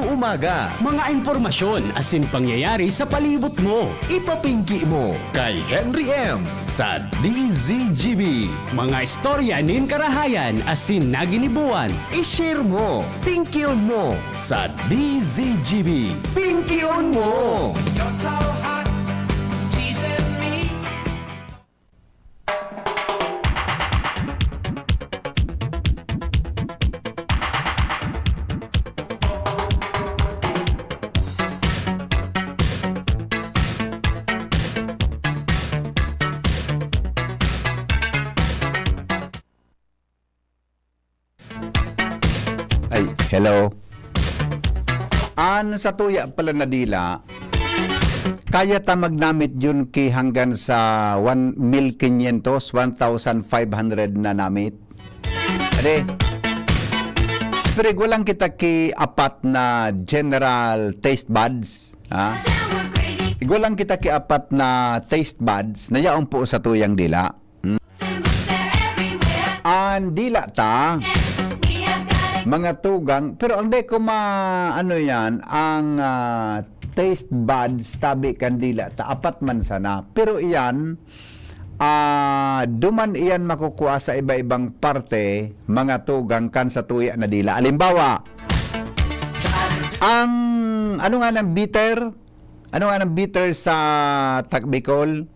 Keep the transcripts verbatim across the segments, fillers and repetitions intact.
Umaga. Mga impormasyon asin pangyayari sa palibot mo. Ipapingki mo kay Henry M sa D Z G B. Mga istorya nin karahayan asin naginibuan. I-share mo, pingkion mo sa D Z G B. Pingkion mo! You're so hot, teasing me. Ay, hello. An satuya pala na dila, kaya ta magnamit yun ki hanggan sa one mil quinientos, one thousand five hundred na namit. Ade, pero igwa lang kita ki apat na general taste buds, ha? Igwa lang kita ki apat na taste buds na yaon po sa tuyang dila. An dila ta, mga tugang, pero ang di ko ma-, ano yan, ang, ah, taste buds tabi kan dila ta, apat man sana. Pero iyan, ah, duman iyan makukuha sa iba-ibang parte, mga tugang, kan sa tuya na dila. Halimbawa, ang, ano nga ng bitter? Ano nga ng bitter sa Takbikol?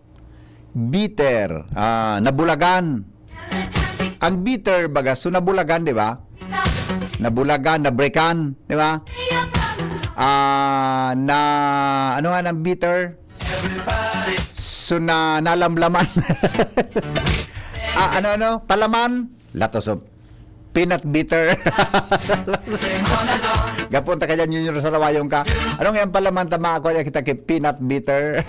Bitter, ah, nabulagan. Ang bitter, baga, so nabulagan, di ba? Nabulagan, nabrekan, di ba? Ah, na, ano nga ng bitter? So na, nalamlaman. Ah, ano, ano? Palaman? Latos of peanut bitter. Gapon ta ka dyan, Junior, sa lawayon ka. Anong yan pala man, tama ako, yan kita kay peanut bitter.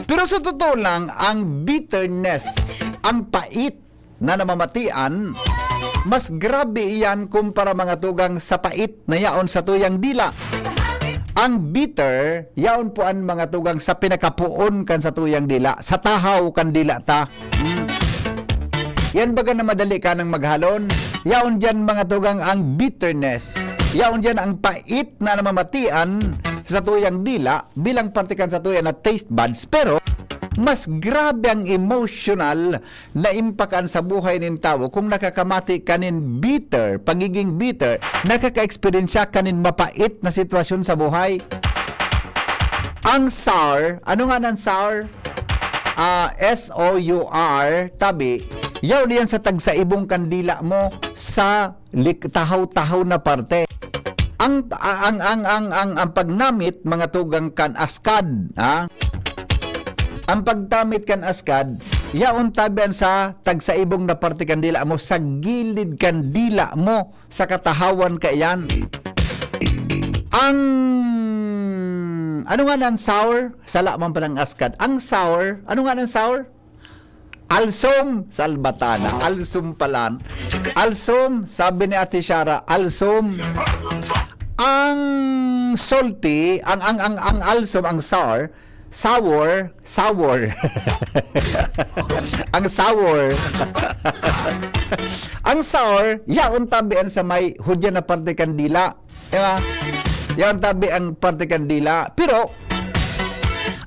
Pero sa totoo lang, ang bitterness, ang pait na namamatian, mas grabe iyan kumpara, mga tugang, sa pait na yaon sa tuyang dila. Ang bitter, yaon po an, mga tugang, sa pinakapoon kan sa tuyang dila, sa tahaw kan dila ta. Hmm. Yan baga na madali ka nang maghalon. Yaon diyan, mga tugang, ang bitterness. Yaon diyan ang pait na namamatian sa tuyang dila bilang parte kan sa tuya na taste buds. Pero, mas grabe ang emotional na impact an sa buhay nin tawo kung nakakamati ka nin bitter, pagiging bitter, nakaka-eksperyensya ka nin mapait na sitwasyon sa buhay. Ang sour, ano nga nan sour? Ah, S O U R, tabi, yaon iyan sa tagsaibong kandila mo sa lik-, tahaw-tahaw na parte. Ang, ang, ang, ang, ang, ang pagnamit, mga tugang, kan askad, ha? Ang pagtamit kan askad, yaon tabi an sa tagsaibong na parte kan dila mo, sa gilid kan dila mo, sa katahawan kaiyan. Ang, ano nga nan sour? Sala man palang askad. Ang sour, ano nga nan sour? Alsom, salbatana. Alsom palan. Alsom, sabi ni Ate Shara, alsom. Ang salty, ang, ang, ang, ang alsom, ang sour, sour, sour. Ang sour. Ang sour, yaon tabi an sa may hudya na parte kan dila. Di ba? Yaon tabi ang parte kan dila. Pero,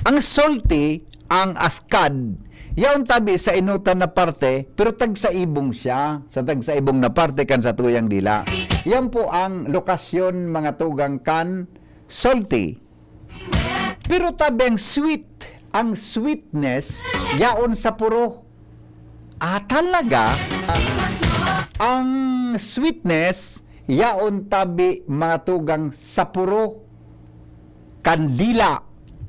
ang salty, ang askad, yaon tabi sa inutan na parte, pero tagsaibong siya, sa tagsaibong na parte kan sa tuyang dila. Yan po ang lokasyon, mga tugang, kan salty. Pero tabi ang sweet, ang sweetness, yaon sa puro. Ah, talaga? Ang sweetness, yaon tabi, mga tugang, sa puro kandila.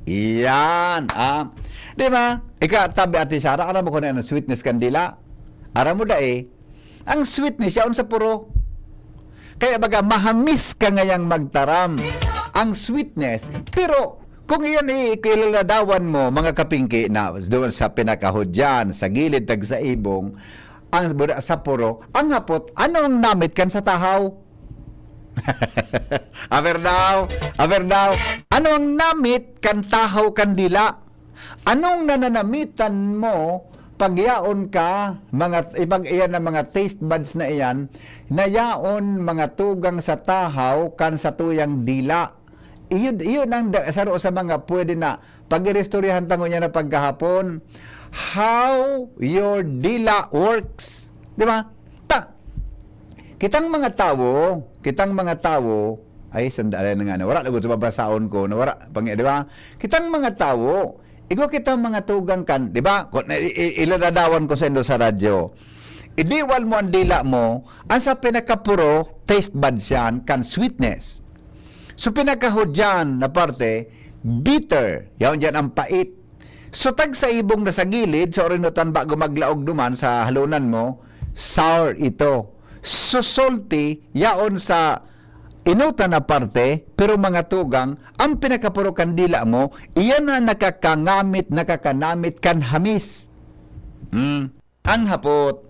Iyan, ah. Di ba? Ika, tabi, Ate Sara, aram mo kung ano ang sweetness kandila? Aram mo dai? Ang sweetness, yaon sa puro. Kaya baga, mahamis ka ngayang magtaram. Ang sweetness. Pero, kung iyan i-, ikilaladawan mo, mga kapingki, na doon sa pinakahudyan, sa gilid, tagsaibong, ang bura-, sa puro, ang hapot, ano ang namit kan sa tahaw? Aber daw, aber daw. Ano ang namit kan tahaw kan dila? Anong nananamitan mo pagyaon ka, mga, ipag-, iyan ang mga taste buds na iyan, na yaon mga tugang sa tahaw kan satuyang dila. Iyon, iyon ang da-, saro sa mga pwede na pag-iristoryahan tango niya na pagkahapon. How your dila works. Di ba? Ta, kitang mga tawo, kitang mga tawo, ay, sandali na nga, nawara lagod sa babasaon ko, nawara, pang-, di ba? Kitang mga tawo, igwa kitang mga tugang kan, di ba? Kung, i-, i-, ilaladawan ko sa indo sa radyo. Idiwal mo ang dila mo, ang sa pinakapuro, taste buds yan, kan sweetness. So, pinakahudyan na parte, bitter. Yaon dyan ang pait. So, tag sa ibong na sa gilid, sa orinutan bago maglaog duman sa halonan mo, sour ito. So, salty, yaon sa inutan na parte, pero mga tugang, ang pinakapuro kan dila mo, iyan na nakakangamit, nakakanamit kan hamis. Hmm. Ang hapot.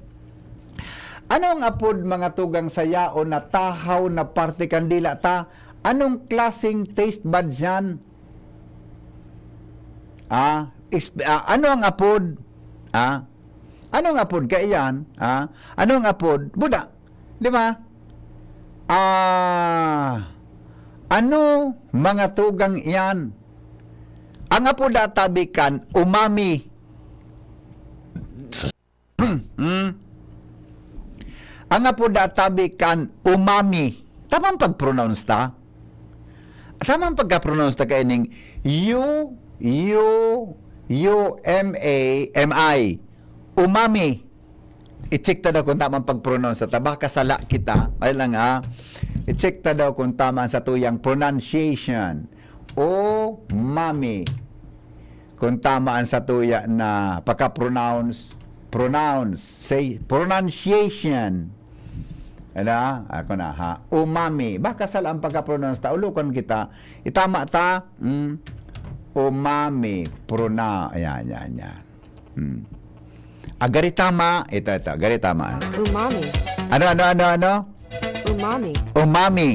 Ano ang apod, mga tugang, sa yaon na tahaw na parte kan dila ta? Anong klaseng taste buds yan? Ah, exp-, ah, ano ang apod? Ah, ano ang apod kaiyan? Ah, ano ang apod? Buda, di ba? Ah, ano, mga tugang, iyan? Ang apod atabi kan umami. Hmm. Ang apod atabi kan umami. Tama ang pag-pronounce ta? Tama ang pagka-pronounce ta kaining U, U, U, M, A, M, I. Umami. I-check ta daw kung tama ang pag-pronounce ta. Baka sala kita. Ay lang, ah. I-check ta daw kung tama ang satuyang pronunciation. Umami. Kung tama ang satuya na pagka-pronounce, pronounce, say, pronunciation. Ano? Ako na, ha? Umami. Baka sala ang pagka-pronounce ta. Ulokan kita. Itama ta. Mm. Umami. Prona-, ayan, ayan, ayan. Mm. Agari tama. Ito, ito. Agari tama. Umami. Ano, ano, ano, ano? Umami. Umami.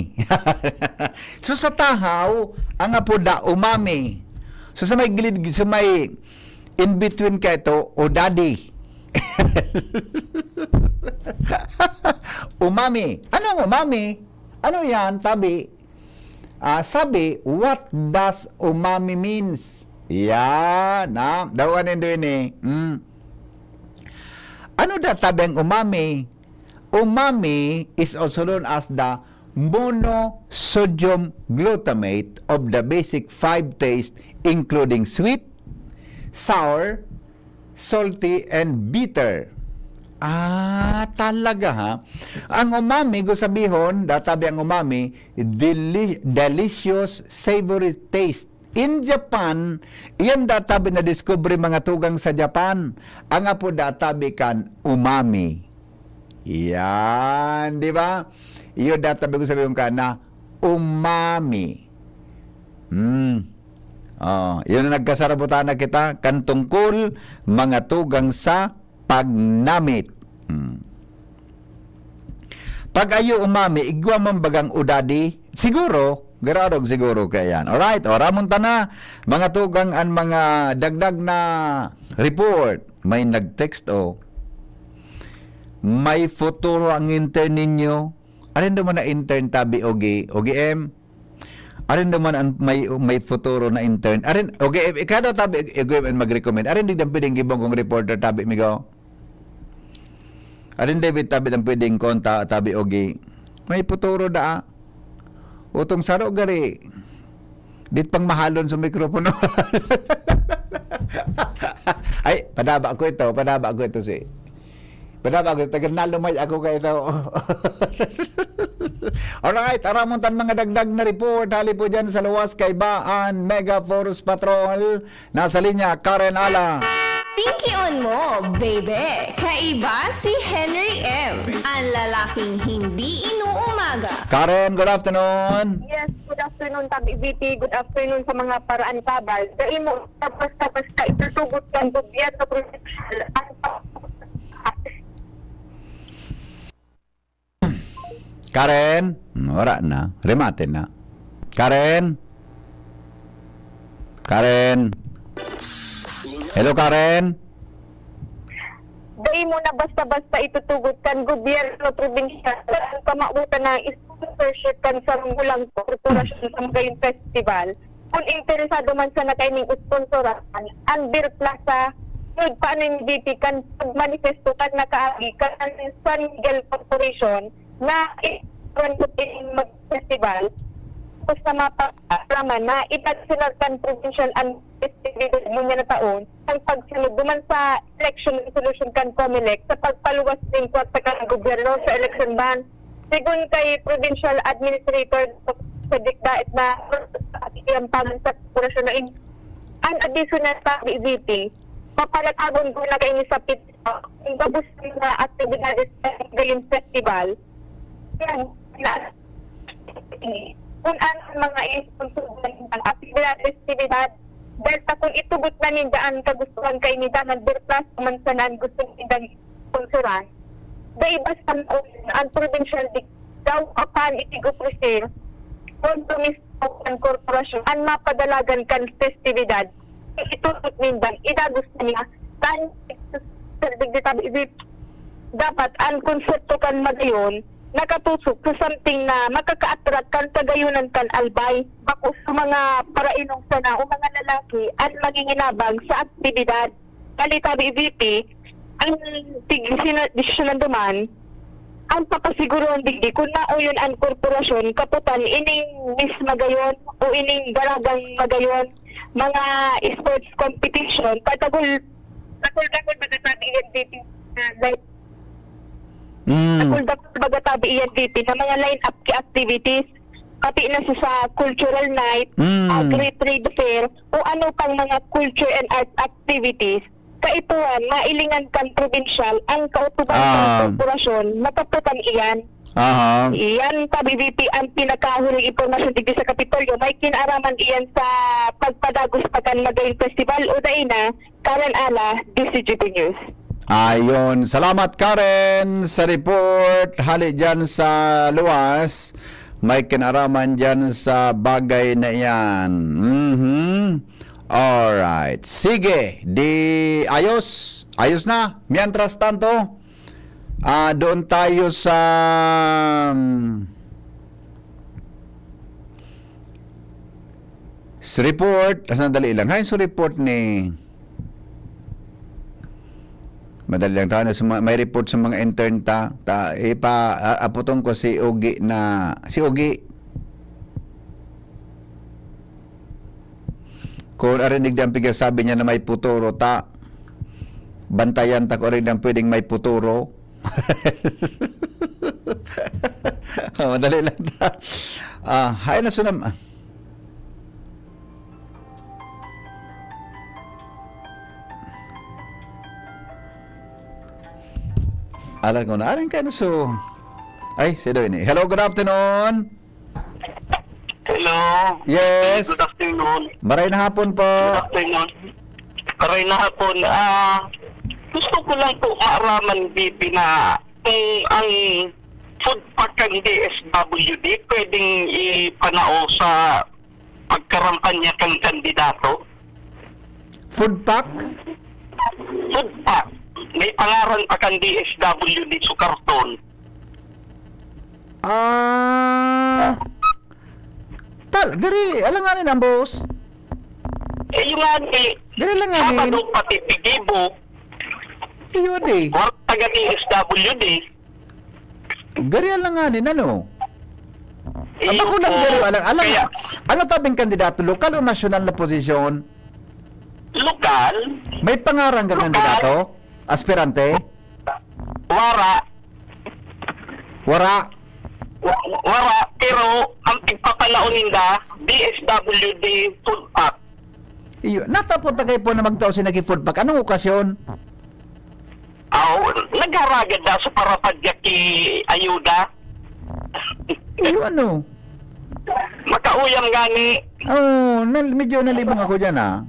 So, sa tahaw, ang apod da, umami. So, sa may gilid, sa may in between ka ito, o daddy. Umami. Anong umami? Ano yan, tabi? Ah, sabi, what does umami means? Yan, ah. Daw ano yun eh. Mm. Ano da tabi ang umami? Umami is also known as the monosodium glutamate of the basic five taste, including sweet, sour, salty, and bitter. Ah, talaga ha? Ang umami, gusabihon, databi ang umami, deli-, delicious, savory taste. In Japan, iyan databi na diskubre mga tugang sa Japan. Ang apo databi kan umami. Yan, di ba? Iyo databi ko sabi yung ka na umami. Hmm. Oh, yun ang nagkasarabutan na kita kan tungkol mga tugang sa pagnamit. Hmm. Pag ayo umami, igwa man bagang udadi? Siguro, gararog siguro kaya yan. Alright, o, ramon ta na. Mga tugang an mga dagdag na report. May nag-text, oh. May futuro ang intern ninyo. Arin naman na intern tabi, Ogi, Ogi M. Arin naman ang may, may futuro na intern. Arin, okay, ikaw daw tabi, Ogi M, ang mag-recommend. Arin di daw pwedeng gibong kong reporter tabi, migo. Arin David tabi ang pwedeng konta, tabi, Ogi. May futuro da, ah. Utong saro gari. Dit pang mahalon sa mikropono. Ay, padaba ko ito, padaba ko ito si. Padaba ko, tagal na lumay ako kay ito. Alright, aramon tan mga dagdag na report. Hali po dyan sa luwas kay Baan Mega Force Patrol. Nasa linya, Karen Ala. Pinkion mo, baby. Kaiba si Henry M, ang lalaking hindi inuumaga. Karen, good afternoon. Yes, good afternoon, Tabi V P. Good afternoon sa mga paraantabay. Dai mo basta-basta itutugot kan gobyerno provincial ang Karen? Hmm, wala na. Remate na. Karen? Karen? Hello, Karen? Dai mo na basta-basta itutugot kan gobyerno probinsyal an pamawotan na sponsorship kan sarong hulang korporasyon sa Magayon Festival. Kun interesado man sana kaining sponsoran, an Beer Plaza, sunod pa an M D P kan pagmanifesto kan nakaagi kan San Miguel Corporation na iwan ko ining mag-festival. Tapos na maparaman na ipasunod kan provincial an festividad ngunyan na taon, ang pagsunod duman sa election resolution kan Comelec sa pagpaluwas nin kwarta kan gobyerno sa election bond. Segun kay Provincial Administrator sa Dikdait na iyang pangan sa korporasyon na in-, an abiso na sa B B P, papalatagon ko na kaini sa pit-, kung gabos na mga aktibidades sa Gayon Festival, yan, na, kung ano ang mga insuntugan ng aktibidades, aktibidad, dahil sa kung itugot na ninda ang kagustuhan kay ni Donald Bertlas, man sana ang gusto nindang sponsoran. Dai basta mauna ang provincial di-, daw apan itig-ofrecer, compromise ang korporasyon, ang mapadalagan kan festividad, itugot nindang idagos niya, tan, dapat ang konsepto kan Magayon, nakatusok sa something na makaka-attract kan kagayonan kan Albay, bako sa mga parainong sana o mga lalaki an manginginabang sa aktibidad. Balita, B V P, ang tig-, sina-, desisyonan duman, ang papasiguroon digdi kun mao yun an korporasyon, kaputan ining Miss Magayon o ining Daragang Magayon, mga sports competition, padagol, dakol-dakol, magsasabi yan, B P, na, like, Mm. Nakuldak baga tabi iyan diti na mga line-up ki activities, pati na sa, sa cultural night, Mm. ah, great trade fair, o ano pang mga culture and arts activities, kaipuhan, mailingan kan probinsyal ang kautuban kan Ah. korporasyon, mataputan iyan. Aha. Iyan, tabi, B P, ang pinakahuling impormasyon digdi sa Kapitolyo. May kinaraman iyan sa pagpadagos pa kan Magayon Festival o dai na, Karen Ala, D C G P News. Ayon. Salamat, Karen, sa report. Hali dyan sa luwas. May kinaraman dyan sa bagay na iyan. Mhm. Alright. Sige. Di ayos. Ayos na. Mientras tanto, ah, doon tayo sa, um, sa report. Sandali lang. Hay, sa report ni Madali lang tayo. Sa mga, may report sa mga intern ta, ta ipa, a-, aputon ko si Ogie na, si Ogie. Kung arinig din ang pigsasabi niya na may puturo ta, bantayan ta kung arinig din pwedeng may puturo. Oh, madali lang ta. Ah, hay na sunam-, Alam ko na. Aring kayo so. Ay, si Doy ni. Hello, good afternoon. Hello. Yes. Good afternoon. Maray na hapon po. Good afternoon. Maray na hapon. Ah, gusto ko lang po maaraman, B P, na kung ang food pack kan D S W D pwedeng ipanao sa pagkarampanya kan kandidato? Food pack? Food pack. May pangaran pa kan D S W D sa karton. Ah, tal-, diri, alanganin ang boss. Eh, yung nga ni, Diri lang nga ni. Sabado pati Pigibo, Iyo, di. Or taga D S W D. Gari lang nga nin, ano? Eh, Ang ako lang po, gari, alang, alang, kaya ano tabing kandidato? Lokal o nasyonal na posisyon? Lokal. May pangaran kang Lokal. kandidato? Aspirante? Wara. Wara? Wa-, wara, pero ang pigpapalaon ninda, D S W D food pack. Iyo, natapot na kayo po na magtao si naging food pack. Anong okasyon? Aw, nagharagad na sa parapadyak ki ayuda. Iyo, ano? Makauyam gani. Oo, nal-, medyo nalibong ako dyan, ah.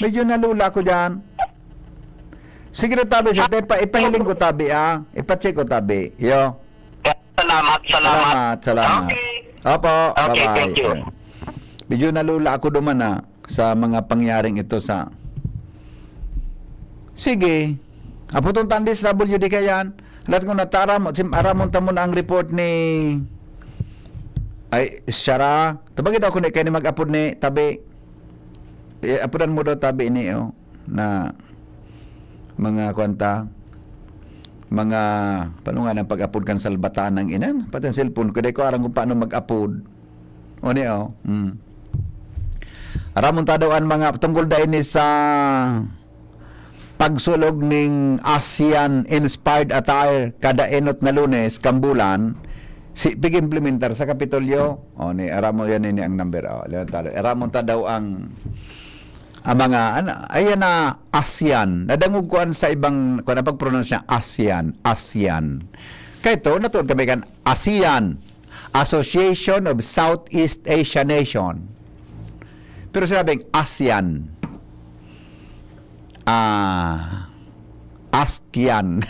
Medyo nalula ako dyan. Sige na, tabi, sir. Ipa-, ipahiling ko, tabi, ah. Ipacheck ko, tabi. Iyo. Salamat, salamat. Salamat, salamat. Okay. Opo, Okay, bye-bye. thank you. Medyo nalula ako duman, ah, sa mga pangyaring ito sa, Sige. Aputon ta ang D S W D kaiyan. Lahat ko nataram, sim-, aramon ta muna ang report ni, ay, Shara. Tabagi daw ko ni, kaya ni mag-apod ni, tabi. Eh, apodan mo daw, tabi ni, oh, na mga kwanta, mga, paano nga ng pag-apod kan salbatan ng inan? Pati ang cellphone ko, di ko aram kung paano mag-apod. O ni, oh. Mm. Aramon ta daw ang mga tungkol dai ni sa pagsulog ning ASEAN inspired attire kada enot na Lunes kan bulan, si pig-implementar sa Kapitolyo. O ni, aram mo yan, ini ang number. O, leon talo. Aramon ta daw ang, ang mga, ano, ayan na, ASEAN. Nadangog ko an sa ibang, kung ano pag-pronounce niya, ASEAN, ASEAN. Kaya ito, natuon kami kan ASEAN, Association of Southeast Asia Nation. Pero sinabing ASEAN. Ah, ASEAN.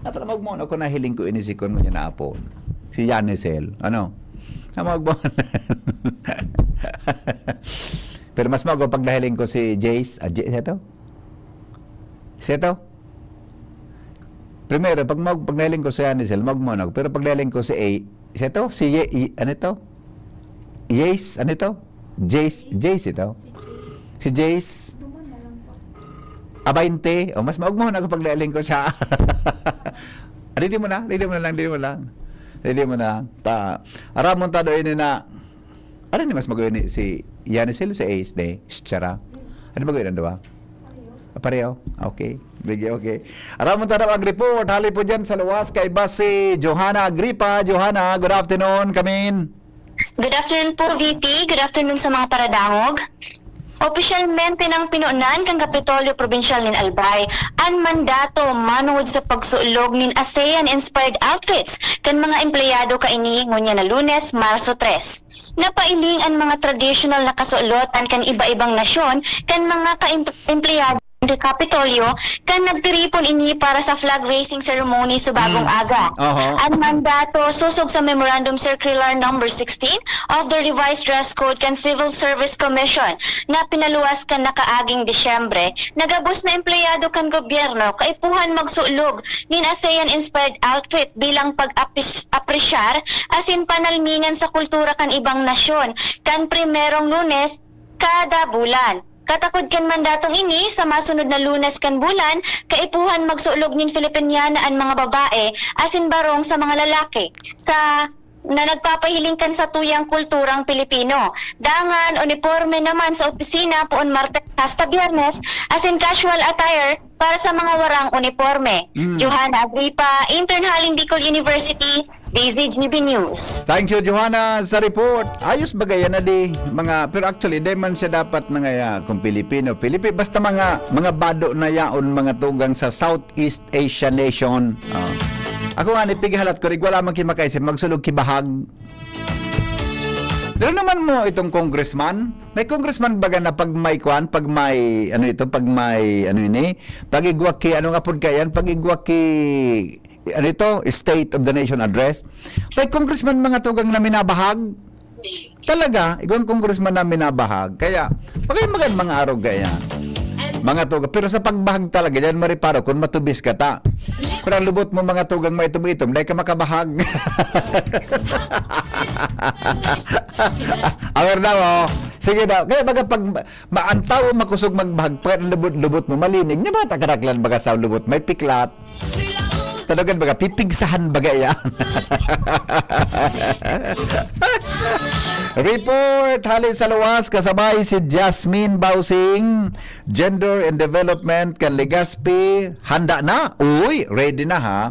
At alam mo, ako nahiling ko ini si Kun niya na apon. Si Yanisel. Ano? Tama mo? Pero mas mago pag nahiling ko si Jace. Ah, Jace ito? Siya to? Primero, pag mag-, pag nahiling ko si Hanisel, magmono ako. Pero pag nahiling ko si A, siya to? Si Ye, i-, ano to? Yes, ano to? Jace, Jace ito? Si Jace? Abante? O, mas maugmahon ako pag nahiling ko siya. Ah, didi mo na, didi mo na lang, didi mo lang. Didi mo na. Ta, aramon ta do ini na, ano ni mas maguyo ni si Yanisel, si Ace de Chara? Ano maguyo ng duwa? Ah, pareho? Okay. Sige, okay. Aramon ta daw ang report. Hali po dyan sa luwas, kaiba si Johanna Agripa. Johanna, good afternoon, kamin. Good afternoon po, V P. Good afternoon sa mga paradangog. Opisyalmente nang pinunan kan Kapitolyo Probinsyal nin Albay an mandato manongod sa pagsulog nin ASEAN-inspired outfits kan mga empleyado kaini ngunyan na Lunes, Marso tres. Napailing an mga tradisyonal na kasulotan kan iba-ibang nasyon kan mga ka-, empleyado sa Kapitolyo kan nagtiripon ini para sa flag raising ceremony subagong Mm. aga. Oho. An mandato sosog sa Memorandum Circular Number sixteen of the Revised Dress Code kan Civil Service Commission na pinaluwas kan nakaaging Disyembre, na gabos na empleyado kan gobyerno kaipuhan magsulog nin ASEAN-inspired outfit bilang pag-apis-, apresyar asin panalmingan sa kultura kan ibang nasyon kan primerong Lunes kada bulan. Katakod kan mandatong ini, sa masunod na Lunes kan bulan, kaipuhan magsulog nin Filipiniana an mga babae asin barong sa mga lalaki sa, na nagpapahiling kan satuyang kulturang Pilipino. Dangan, uniporme naman sa opisina poon Martes hasta Biyernes, asin casual attire para sa mga warang uniporme. Mm. Johanna Agripa, intern haling Bicol University, D Z G B News. Thank you, Johanna, sa report. Ayos ba gaya na di? Mga, pero actually, di man siya dapat na ngaya kung Pilipino, Pilipi-, basta mga, mga bado na yaon, mga tugang sa Southeast Asia nation. Ah. Ako nga, nipighalat ko, rig wala man kimakaisip, magsulog kibahag. Pero naman mo itong congressman, may congressman baga na pag may kwan, pag may, ano ito, pag may, ano ini, pag igwa ki, ano nga pud kaya yan, pag igwa ki, ano ito, State of the Nation Address. May congressman mga tugang na minabahag. Talaga, igwang congressman na minabahag. Kaya, pagay magan mga arog kaya. Mga tugang. Pero sa pagbahag talaga, yan mariparo kung matubis ka ta. Pero ang lubot mo mga tugang maitom-itom, dahil ka makabahag. Aware daw, oh. Sige daw. Kaya baga pag ma-, ang tao makusog magbahag, pag lubot-lubot mo, malinig. Niya ba, takaraklan baga sa lubot, may piklat. Tanagan baga, pipigsahan baga yan. Report, halin sa luwas, kasabay si Jasmine Bausing, Gender and Development kan Legazpi, handa na? Uy, ready na ha?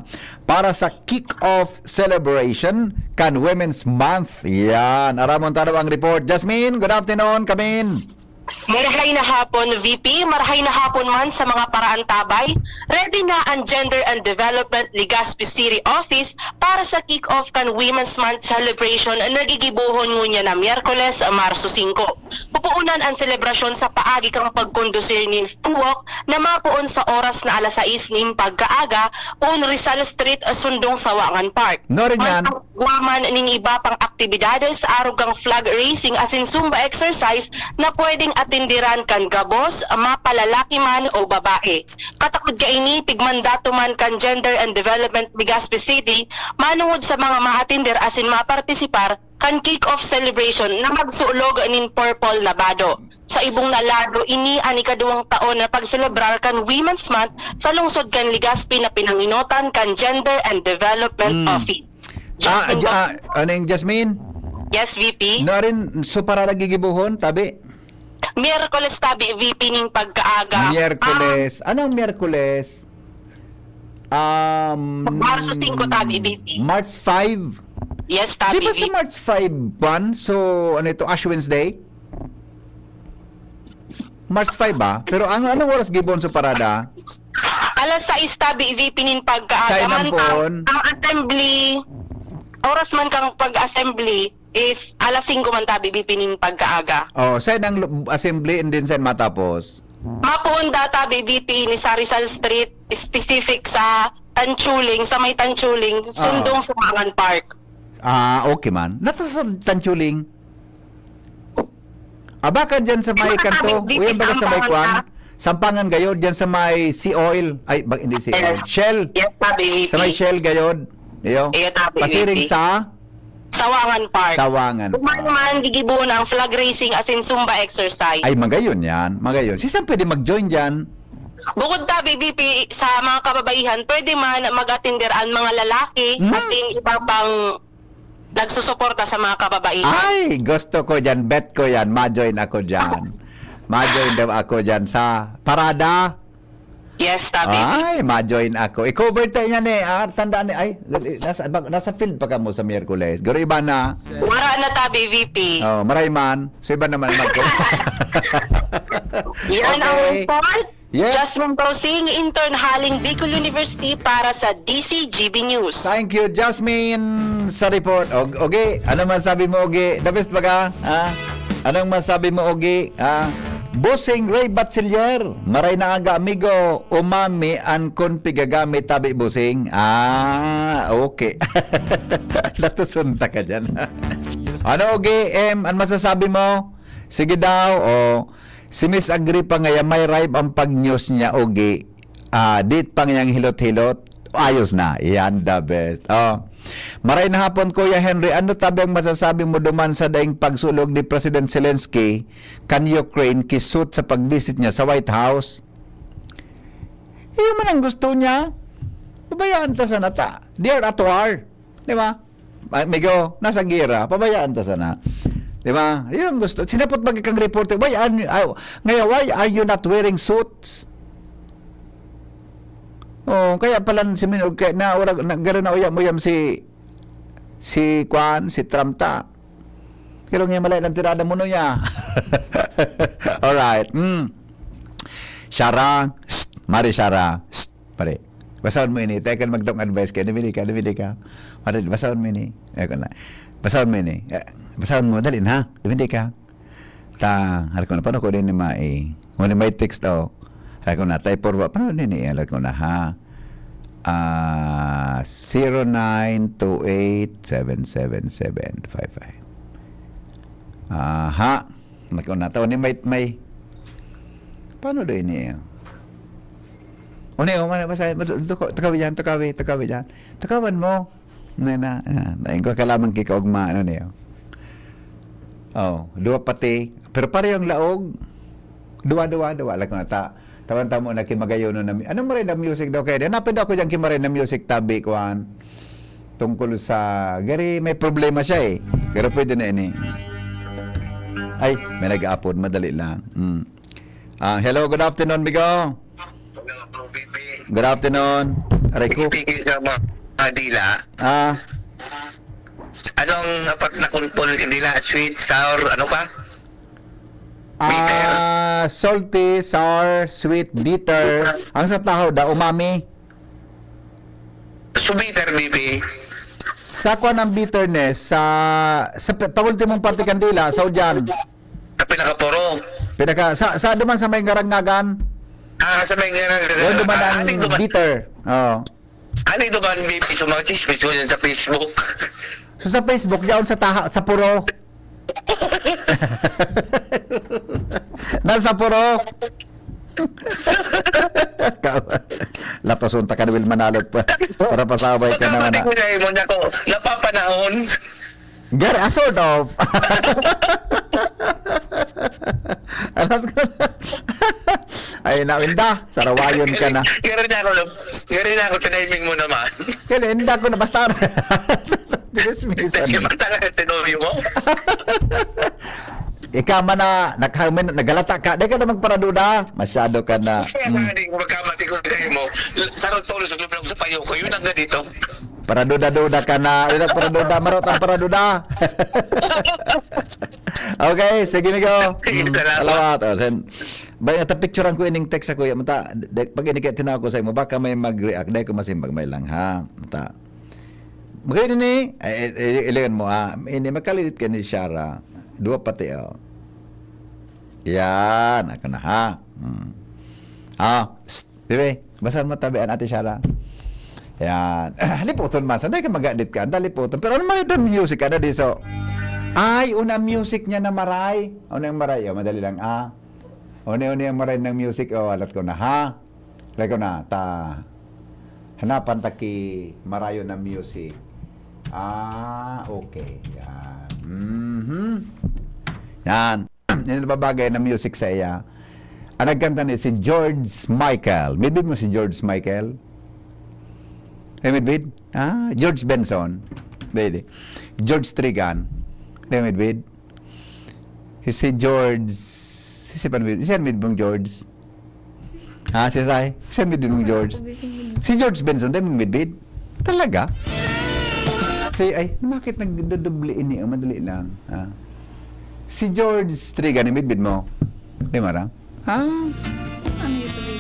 Para sa kick-off celebration kan Women's Month. Yan, aramon ta daw ang report. Jasmine, good afternoon, kamin. Marahay na hapon, V P. Marahay na hapon man sa mga paraantabay. Ready na ang Gender and Development Legazpi City Office para sa kick-off kan Women's Month celebration na nagigibohon ngunyan na Miyerkules, Marso singko. Pupuunan ang selebrasyon sa paagi kan pagkondusir nin fun walk na mapoon sa oras na alas sais nin pagkaaga, poon Rizal Street, sundong Sawangan Park. Norin yan. Guwa man nin iba pang aktibidades, arog kan flag raising asin Zumba exercise na pwedeng atindiran kan gabos, mapalalaki man o babae. Katakod kaini, tigmandato man kan Gender and Development Legazpi City, manongod sa mga maatinder asin mapartisipar kan kick-off celebration na magsulog nin purple na bado. Sa ibong na lado, ini an ikaduwang taon na pagselebrar kan Women's Month sa lungsod kan Legazpi na pinanginotan kan Gender and Development Mm. Office. Ah, Jasmine J-, ah, Bong- ano yung Jasmine? Yes, V P. Narin, so para nagigibuhon, tabi? Miyerkules tabi, V P, ning pagkaaga. Miyerkules. Ah. Anong Miyerkules? Um, Marso singko tabi, V P. March five? Yes, tabi, Di ba sa V P. March five, Juan? So, ano ito? Ash Wednesday? March five ba? Pero ang, anong oras gibon sa parada? Alas sais tabi, V P, nin pagkaaga. Sain ang Mantang, puon? Ang assembly, oras man kang pag-assembly is alas singko man tabi, V P, nin pagkaaga. Oh, sain ang lu-, assembly and then sain matapos? Mapuon da tabi, V P, ni sa Rizal Street, specific sa Tanchuling, sa may Tanchuling, Oo. sundong sa Mangan Park. Ah, okay man. Nato sa Tanchuling. Ah, baka dyan sa may Ano kanto? Sabi, Uy, ang baga sa may Sampangan kwan? ka? Sampangan gayod, dyan sa may Sea Oil. Ay, ba, hindi Sea Oil. Yes. Shell. Yes, tabi, Sa may V P. Shell gayod. Iyo. Iyo, tabi, Pasiring V P. sa Sawangan Park. Sawangan Park. Human man, gigibo na ang flag raising asin Zumba exercise. Ay, magayon yan. Magayon. Si Sam pwede mag-join dyan. Bukod tabi, V P, sa mga kababaihan, pwede man mag-atinder ang mga lalaki Hmm? asin iba pang nagsusuporta sa mga kababaihan. Ay, gusto ko dyan. Bet ko yan. Ma-join ako dyan. Ma-join daw ako dyan sa parada. Yes, tabi. Ay, ma-join ako. I-cover tayo yan eh. Ah, tandaan ni, ay, nasa, nasa field pa kamo sa Miyerkules. Garo iba na. Wala na tabi, V P. Oh, maray man. So, iba naman mag- Yan ang Okay. report. Yes. Jasmine Pausing, intern haling Bicol University para sa D C G B News. Thank you, Jasmine, sa report. Og-, Ogi, ano masabi mo, Ogi? The best ba ka? Ha? Anong masabi mo, Ogi? Ha? Bossing Ray Bachiller, maray na aga, amigo. Umami an kon pigagamit tabi, Bossing. Ah, okay. Natusunta ka dyan. Ano, Ogi? Em, an masasabi mo? Sige daw, o. Si Miss Agripa ngaya may rhyme ang pag-news niya, Ogi. Ah, dit pa ngayang hilot-hilot. Ayos na. Yan, the best. Oh. Maray na hapon, Kuya Henry. Ano tabi ang masasabi mo duman sa daing pagsulog ni President Zelensky kan Ukraine kisut sa pag-visit niya sa White House? Iyo man ang gusto niya. Pabayaan ta sana ta. They are at war. Di ba? Amigo, nasa gera. Pabayaan ta sana. Di ba? Yun ang gusto. Sinapot ba kang reporter, "Why are you, ah, ngayon, why are you not wearing suits?" Oh, kaya pala si Min-, kaya na, ora, na, garo na uyam-uyam si, si Kwan, si Trump ta. Pero ngayon, malay lang tirada mo, no, ya. Alright. Mm. Shara, shh, Mari Shara, shh, pare. Basahon mo ini. Tayo ka magtong advice ka. Dumili ka, dumili ka. Pare, basahon mo ini. Ayoko na. Basahon mo ini. Eh, basahon mo, dali na. Dumili ka. Ta, harap ko na, paano ko din ni Mai? Kung ni may text, oh. Harap ko na, tayo porwa. Paano din ni, harap ko na, ha? Ah, zero nine two eight seven seven seven five five. Aha. Harap ko na, taon ni may, may. Paano do ini, oh? O, ni, oh, mana, basta, basta, tukaw-, tukawi dyan, tukawi, tukawi dyan. Tukawan mo. Na, na, na, na, ko kalaman kay kaugma, ano niyo. Oh, duwa pati. Pero pareho ang laog. Duwa, duwa, duwa. Lako na ta. Tawan tamo na kimagayono na mi-, ano mo rin ang music daw kaya? Hanapin daw ako dyan kimaray na music tabi, kuan. Tungkol sa, gari, may problema siya eh. Pero pwede na ini. Ay, may nag-aapod. Madali lang. Mm. Ah, hello, good afternoon, Migo. Hello, Bro B B. Good afternoon. Aray ko. Speaking sa mga dila. Ah. Anong apat na kunpol yung dila? Sweet, sour, ano pa? Bitter? Ah, salty, sour, sweet, bitter. Ang sa tahaw da, umami. So bitter, B B. Sa kwan ang bitterness, sa, sa pe-, pangultimong parte kandila, sa udyan. Sa pinakapuro. Pinaka, sa, sa duman sa may ngarangagan. Ah, sa may ngarangagan. Yun, duman Ah, ang aning duman. Bitter. Oo. Aning duman, B B, sa mga chismis mo dyan sa Facebook. So, sa Facebook, yaon sa taha-, sa puro. Nasa puro. Latoson ta ka ni Will Manalo pa. Para pasabay ka na Pagkamati na. ko na imo niya ko, napapanahon. Gar, ah, sort of. Alam ko na. Ay, nainda. Sarawayon ka na. Gari na ako, gari na ako, tiniming mo naman. Kaya, hindi ko na basta. Dismiss, Hindi ano. Ka talaga tinuloy mo. Ikaw man na, naghamin, naghalata ka. Di ka na magparaduda. Masyado ka na. Kaya Mm. nga, di ko magkamati ko sa imo. Sarong tulo sa sobrang sa payo ko. Yun ang ganito. Paraduda-duda ka na. Yun ang paraduda. Marot ang paraduda. Okay, sige, Nico. Sige, Mm, salamat. Salamat. Oh, sen-, ba, ata picturean ko ining text ako, ya, mata, de-, pag ini kaya tinawag ko sa imo, baka may mag-react. Dahil ko masimbag, may lang, ha? Mata. Magayon ini, eh, eh, eh, ilangan mo, ah, ini, magkalidit ka ni Shara. Dua pati, oh. Yan, ako na, ha? Hmm. Ah, psst, bebe, basahan mo tabi an Ate Shara. Yan. Lipoton man. Sanay ka mag-edit ka. Anda lipoton. Pero ano man yung music ka na di so? Ay, una music niya na maray. Ano yung maray? Oh, madali lang. Ah. Uni-uni ang maray ng music. Oh, alat ko na, ha? Alat ko na. Ta, hanapan ta ki marayo na music. Ah, okay. Yan. Mhm. Yan. Yan ang babagay na music sa iya. Ang nagkanta ni si George Michael. Midbid mo si George Michael? Eh, midbid? Ah, George Benson. Hindi, hindi. George Trigan. Hindi, midbid? Si George, si, si, si, si midbong George? Ha, si Sai? Si midbong George? Si George Benson, dahil midbid? Talaga? Si, ay, bakit nagdodobli ini? Oh, madali lang. Ha? Si George Trigan, midbid mo? Di mara? Ha? Ano yun, baby?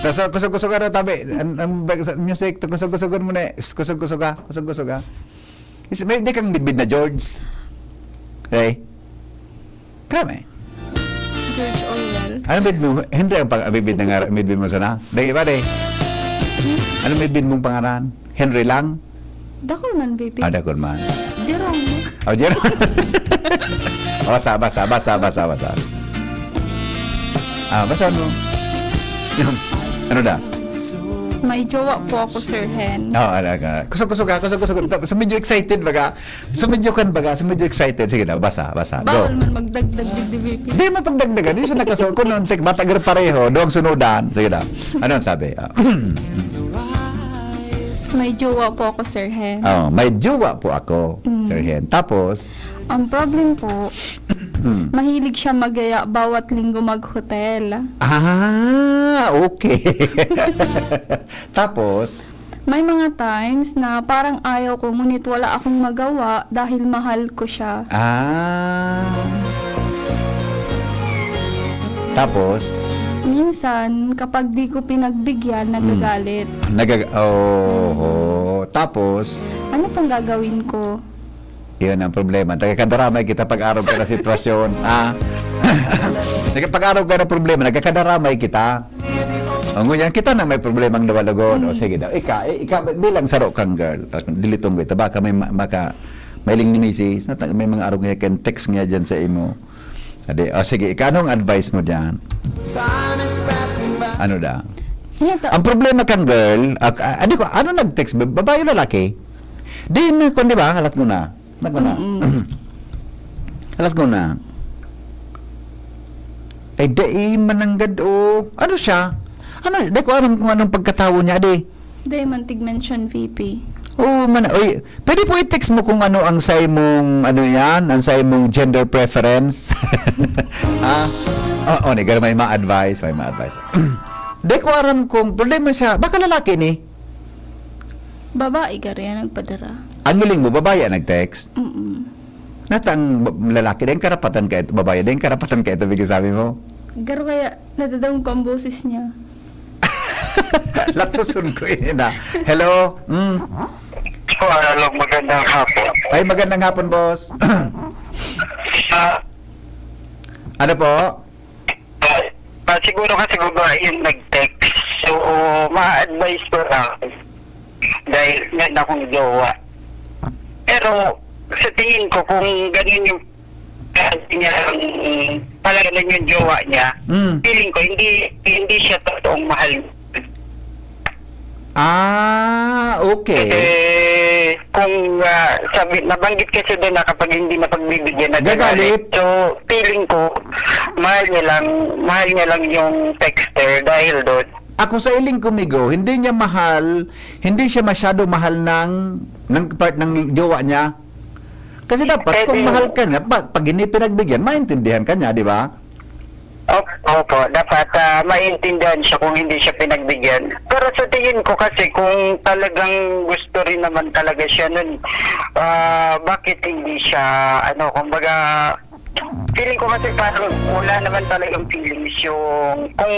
Tas, ah, kusog-kusog ka na, tabi. Ang, ang, ang music, kusog-kusog mo na eh. Kusog-kusog ka, kusog-kusog ka. Is, may, di kang midbid na George. Okay? Grabe. George Orwell. Ano midbid mo? Henry ang pang-, midbid na nga, midbid mo sana? Dahil iba, dahil. Ano midbid mong pangaran? Henry lang? Dakul man, baby. Ah, dakul man. Jerome. Oh, Jerome. Oh, basa, basa, basa, basa, basa. Ah, basa mo. Ano da? May jowa po ako, Sir Hen. Oh, ala ka. Kusog-kusog ka, kusog-kusog. So, medyo excited baga. So, medyo kan baga. So, medyo excited. Sige daw, basa, basa. Go. Bawal man magdagdag digdi, baby. Di man pagdagdagan. Di siya nakaso-, kung nung tek-, bata gar pareho, duwang sunudan. Sige daw. Ano ang sabi? Ah. May jowa po ako, Sir Hen. Oh, may jowa po ako, Mm. Sir Hen. Tapos? Ang problem po, Mm. mahilig siya magaya bawat linggo mag-hotel. Ah, okay. Tapos? May mga times na parang ayaw ko, ngunit wala akong magawa dahil mahal ko siya. Ah. Tapos? Minsan, kapag di ko pinagbigyan, Mm. nagagalit. Nagag-, oho. Tapos? Ano pang gagawin ko? Yun ang problema. Nagkakadaramay kita pag-arog ka na sitwasyon. Ah. Nagka-, pag-arog ka na problema, nagkakadaramay kita. O, ngunyan, kita na may problemang nawalugod. O, Mm. sige daw. Ika, i-, ika, bilang saro kang girl, tas dilitong ko ito, baka may ma-, maka, mailing ni misis, nata-, may mga arog nga kan text nga dyan sa imo. Adi, o, sige, ika, anong advice mo dyan? Ano da? Ito. Ang problema kang girl, ak-, a-, adi ko, ano nag-text? Ba-, babae o lalaki? Di na, kung di ba, halat ko na. Nagmana. Mm-mm. Alas ko na. Ay, dai mananggad o ano siya? Ano, di ko alam kung anong pagkatawo niya, di. Dai man tig-mention, V P. Oo, man, oy, pwede po i-text mo kung ano ang sa imong, ano yan, ang sa imong gender preference. Ha? Oh, oh, ni, may ma-advise, may ma-advise. Di ko alam kung problema siya. Baka lalaki ni. Babae ka rin ang nagpadara. Ang hiling mo, babae ang nag-text? Mm-mm. Natang ba-, lalaki din karapatan ka ito, babae din karapatan ka ito, bigyan sabi mo? Garo kaya nadadangog ko ang boses niya. Latuson ko ini na. Hello? Mm. Oh, hello, magandang hapon. Ay, magandang hapon, boss. Ah. Ano po? Ah, ah, siguro kasi babae yung nag-text. So, ma-advise ko lang dahil meron akong jowa. Pero sa tingin ko, kung ganun yung Kasi niya lang, mm, talaga lang yung jowa niya. Mm. Feeling ko, hindi, hindi siya totoong mahal. Ah, okay. Kasi kung, ah, sabi, nabanggit kasi doon na kapag hindi na pagbibigyan na Gagalit. gagalit. So, feeling ko, mahal niya lang, mahal niya lang yung texter dahil doon. Ako sa iling ko, Migo, hindi niya mahal, hindi siya masyado mahal ng, ng part ng jowa niya. Kasi dapat, kung Pwede. mahal ka niya, pa-, pag hindi pinagbigyan, maintindihan ka niya, di ba? Op-, opo, dapat, ah, maintindihan siya kung hindi siya pinagbigyan. Pero sa tingin ko kasi, kung talagang gusto rin naman talaga siya nun, ah, bakit hindi siya, ano, kumbaga, feeling ko kasi parang wala naman talagang feelings yung, kung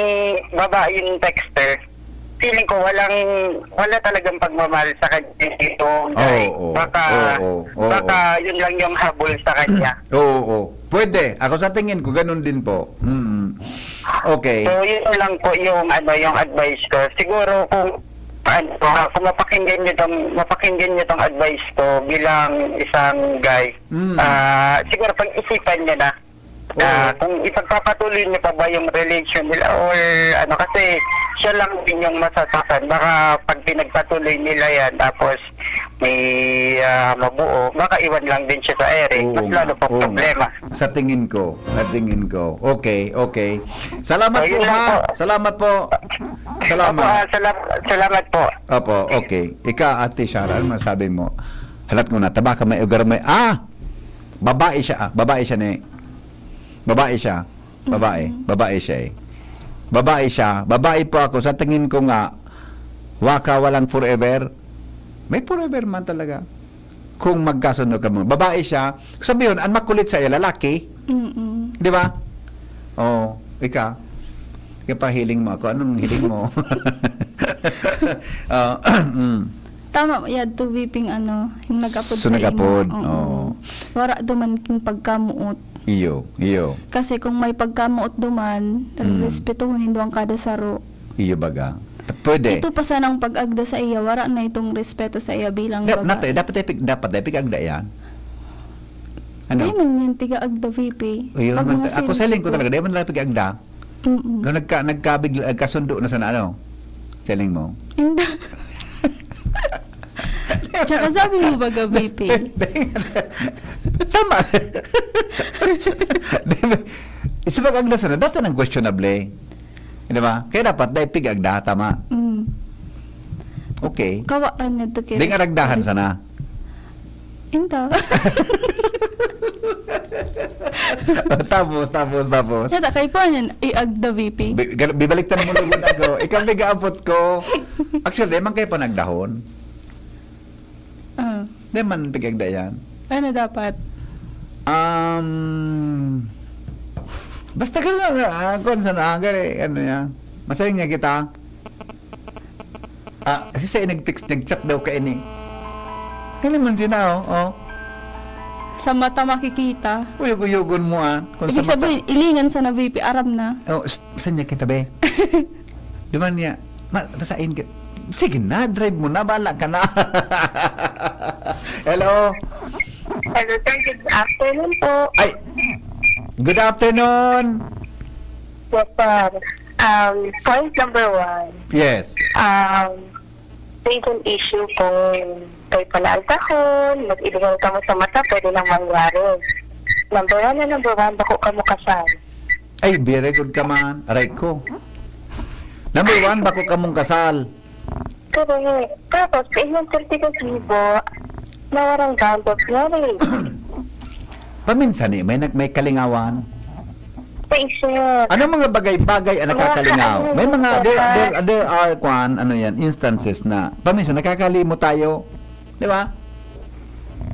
babae yung texter, feeling ko walang, wala talagang pagmamahal sa kanya itong guy. Oo, oo. Baka, Oo, oo. baka yun lang yung habol sa kanya. Oo, oo. Pwede. Ako sa tingin ko, ganun din po. Mm. Okay. So, yun lang po yung, ano, yung advice ko. Siguro kung, ano, kung mapakinggan niyo tong, mapakinggan niyo tong advice ko bilang isang guy, Mm. ah, siguro pag-isipan niyo na, ah, Oo. kung ipagpapatuloy niyo pa ba yung relation nila or ano, kasi siya lang din yung masasaktan. Baka pag pinagpatuloy nila yan, tapos may, ah, mabuo, makaiwan lang din siya sa ere. Oo Mas nga, lalo pa oo nga. problema. Sa tingin ko, sa tingin ko. Okay, okay. Salamat So, po, yun lang ha? po. Salamat po. Salamat. Opo, ah, salam-, salamat po. Opo, okay. Ika, Ate Shara, ano masabi mo? Halat ko na, taba ka may ugar may, ah! Babae siya, ah. Babae siya ni, babae siya. Babae. Mm. Babae siya eh. Babae siya. Babae po ako. Sa tingin ko nga, waka walang forever. May forever man talaga. Kung magkasundo ka mo. Babae siya. Sabi yun, ang makulit sa iya, lalaki. Mm-mm. Di ba? Oh, ika. Kaya pa hiling mo ako. Anong hiling mo? Ah, mm. Tama, yadto V P ng ano, yung nag-apod So, sa nag-apod, imo. Oo. oo. Wara duman king pagkamuot. Iyo, iyo. Kasi kung may pagkamuot duman, Mm. respetuhon nindo ang kada saro. Iyo baga. Pwede. Ito pa sanang pag-agda sa iya, wara na itong respeto sa iya bilang Dap-, babae. nat-, dapat ay pig-, dapat ay pig-agda yan. Ano? Dai man yan tiga-agda, V P. Iyo Pag man mga ta-, ako sa lingko sentiko. talaga, dai man talaga pig-agda. Mm-mm. Kung nagka-, nagkabigla-, nagkasundo na sana, ano? Sa iling mo? Hindi. Tsaka sabi mo ba, V P? Tama. Di ba? Isa pag-agda sana, dati nang questionable. Di ba? Kaya dapat, dai pig-agda, tama? Mm. Okay. Kawa rin nito kay Di nga Res-, nagdahan Res-, sana. Inta. Tapos, tapos, tapos. Yata, kay pa niyan, i-agda V P. Bi-, gal-, bibaliktad mo lugod ako. Ikaw may gaabot ko. Actually, di man kayo pa nagdahon. Ah. Di man pig-agda yan. Ano dapat? Um, basta ka na, ah, kung saan, ah, gari, ano yan. Masaya niya kita. Ah, kasi sa nag-text, nag-chat daw ka ini. Kaya naman din na, oh, oh. Sa mata makikita. Uyog-uyogon mo, ah. Kung Ibig sa mata sabihin, ilingan sa na V P, aram na. Oh, s-, saan niya kita, be? Duman niya, ma-, masain ka. Sige na, drive mo na, bala ka na. Hello? Hello, sir. Good afternoon po. Ay, good afternoon. Yes, sir. Um, point number one. Yes. Um, based on issue kung kayo pala ang tahon, mag-ilihan ka mo sa mata, pwede nang mangyari. Number one na number one, bako ka mo kasal. Ay, very good ka man. Aray ko. Number one, bako ka mong kasal. Correct. Tapos, sa inyong sertifikatibo, nawarang bound of marriage. Paminsan eh, may nag-, may kalingawan. Sa isip. Anong mga bagay-bagay ang Mga nakakalinaw? kaano May mga, mo there, ba? there, there are, kwan, ano yan, instances na paminsan nakakalimot tayo. Di ba?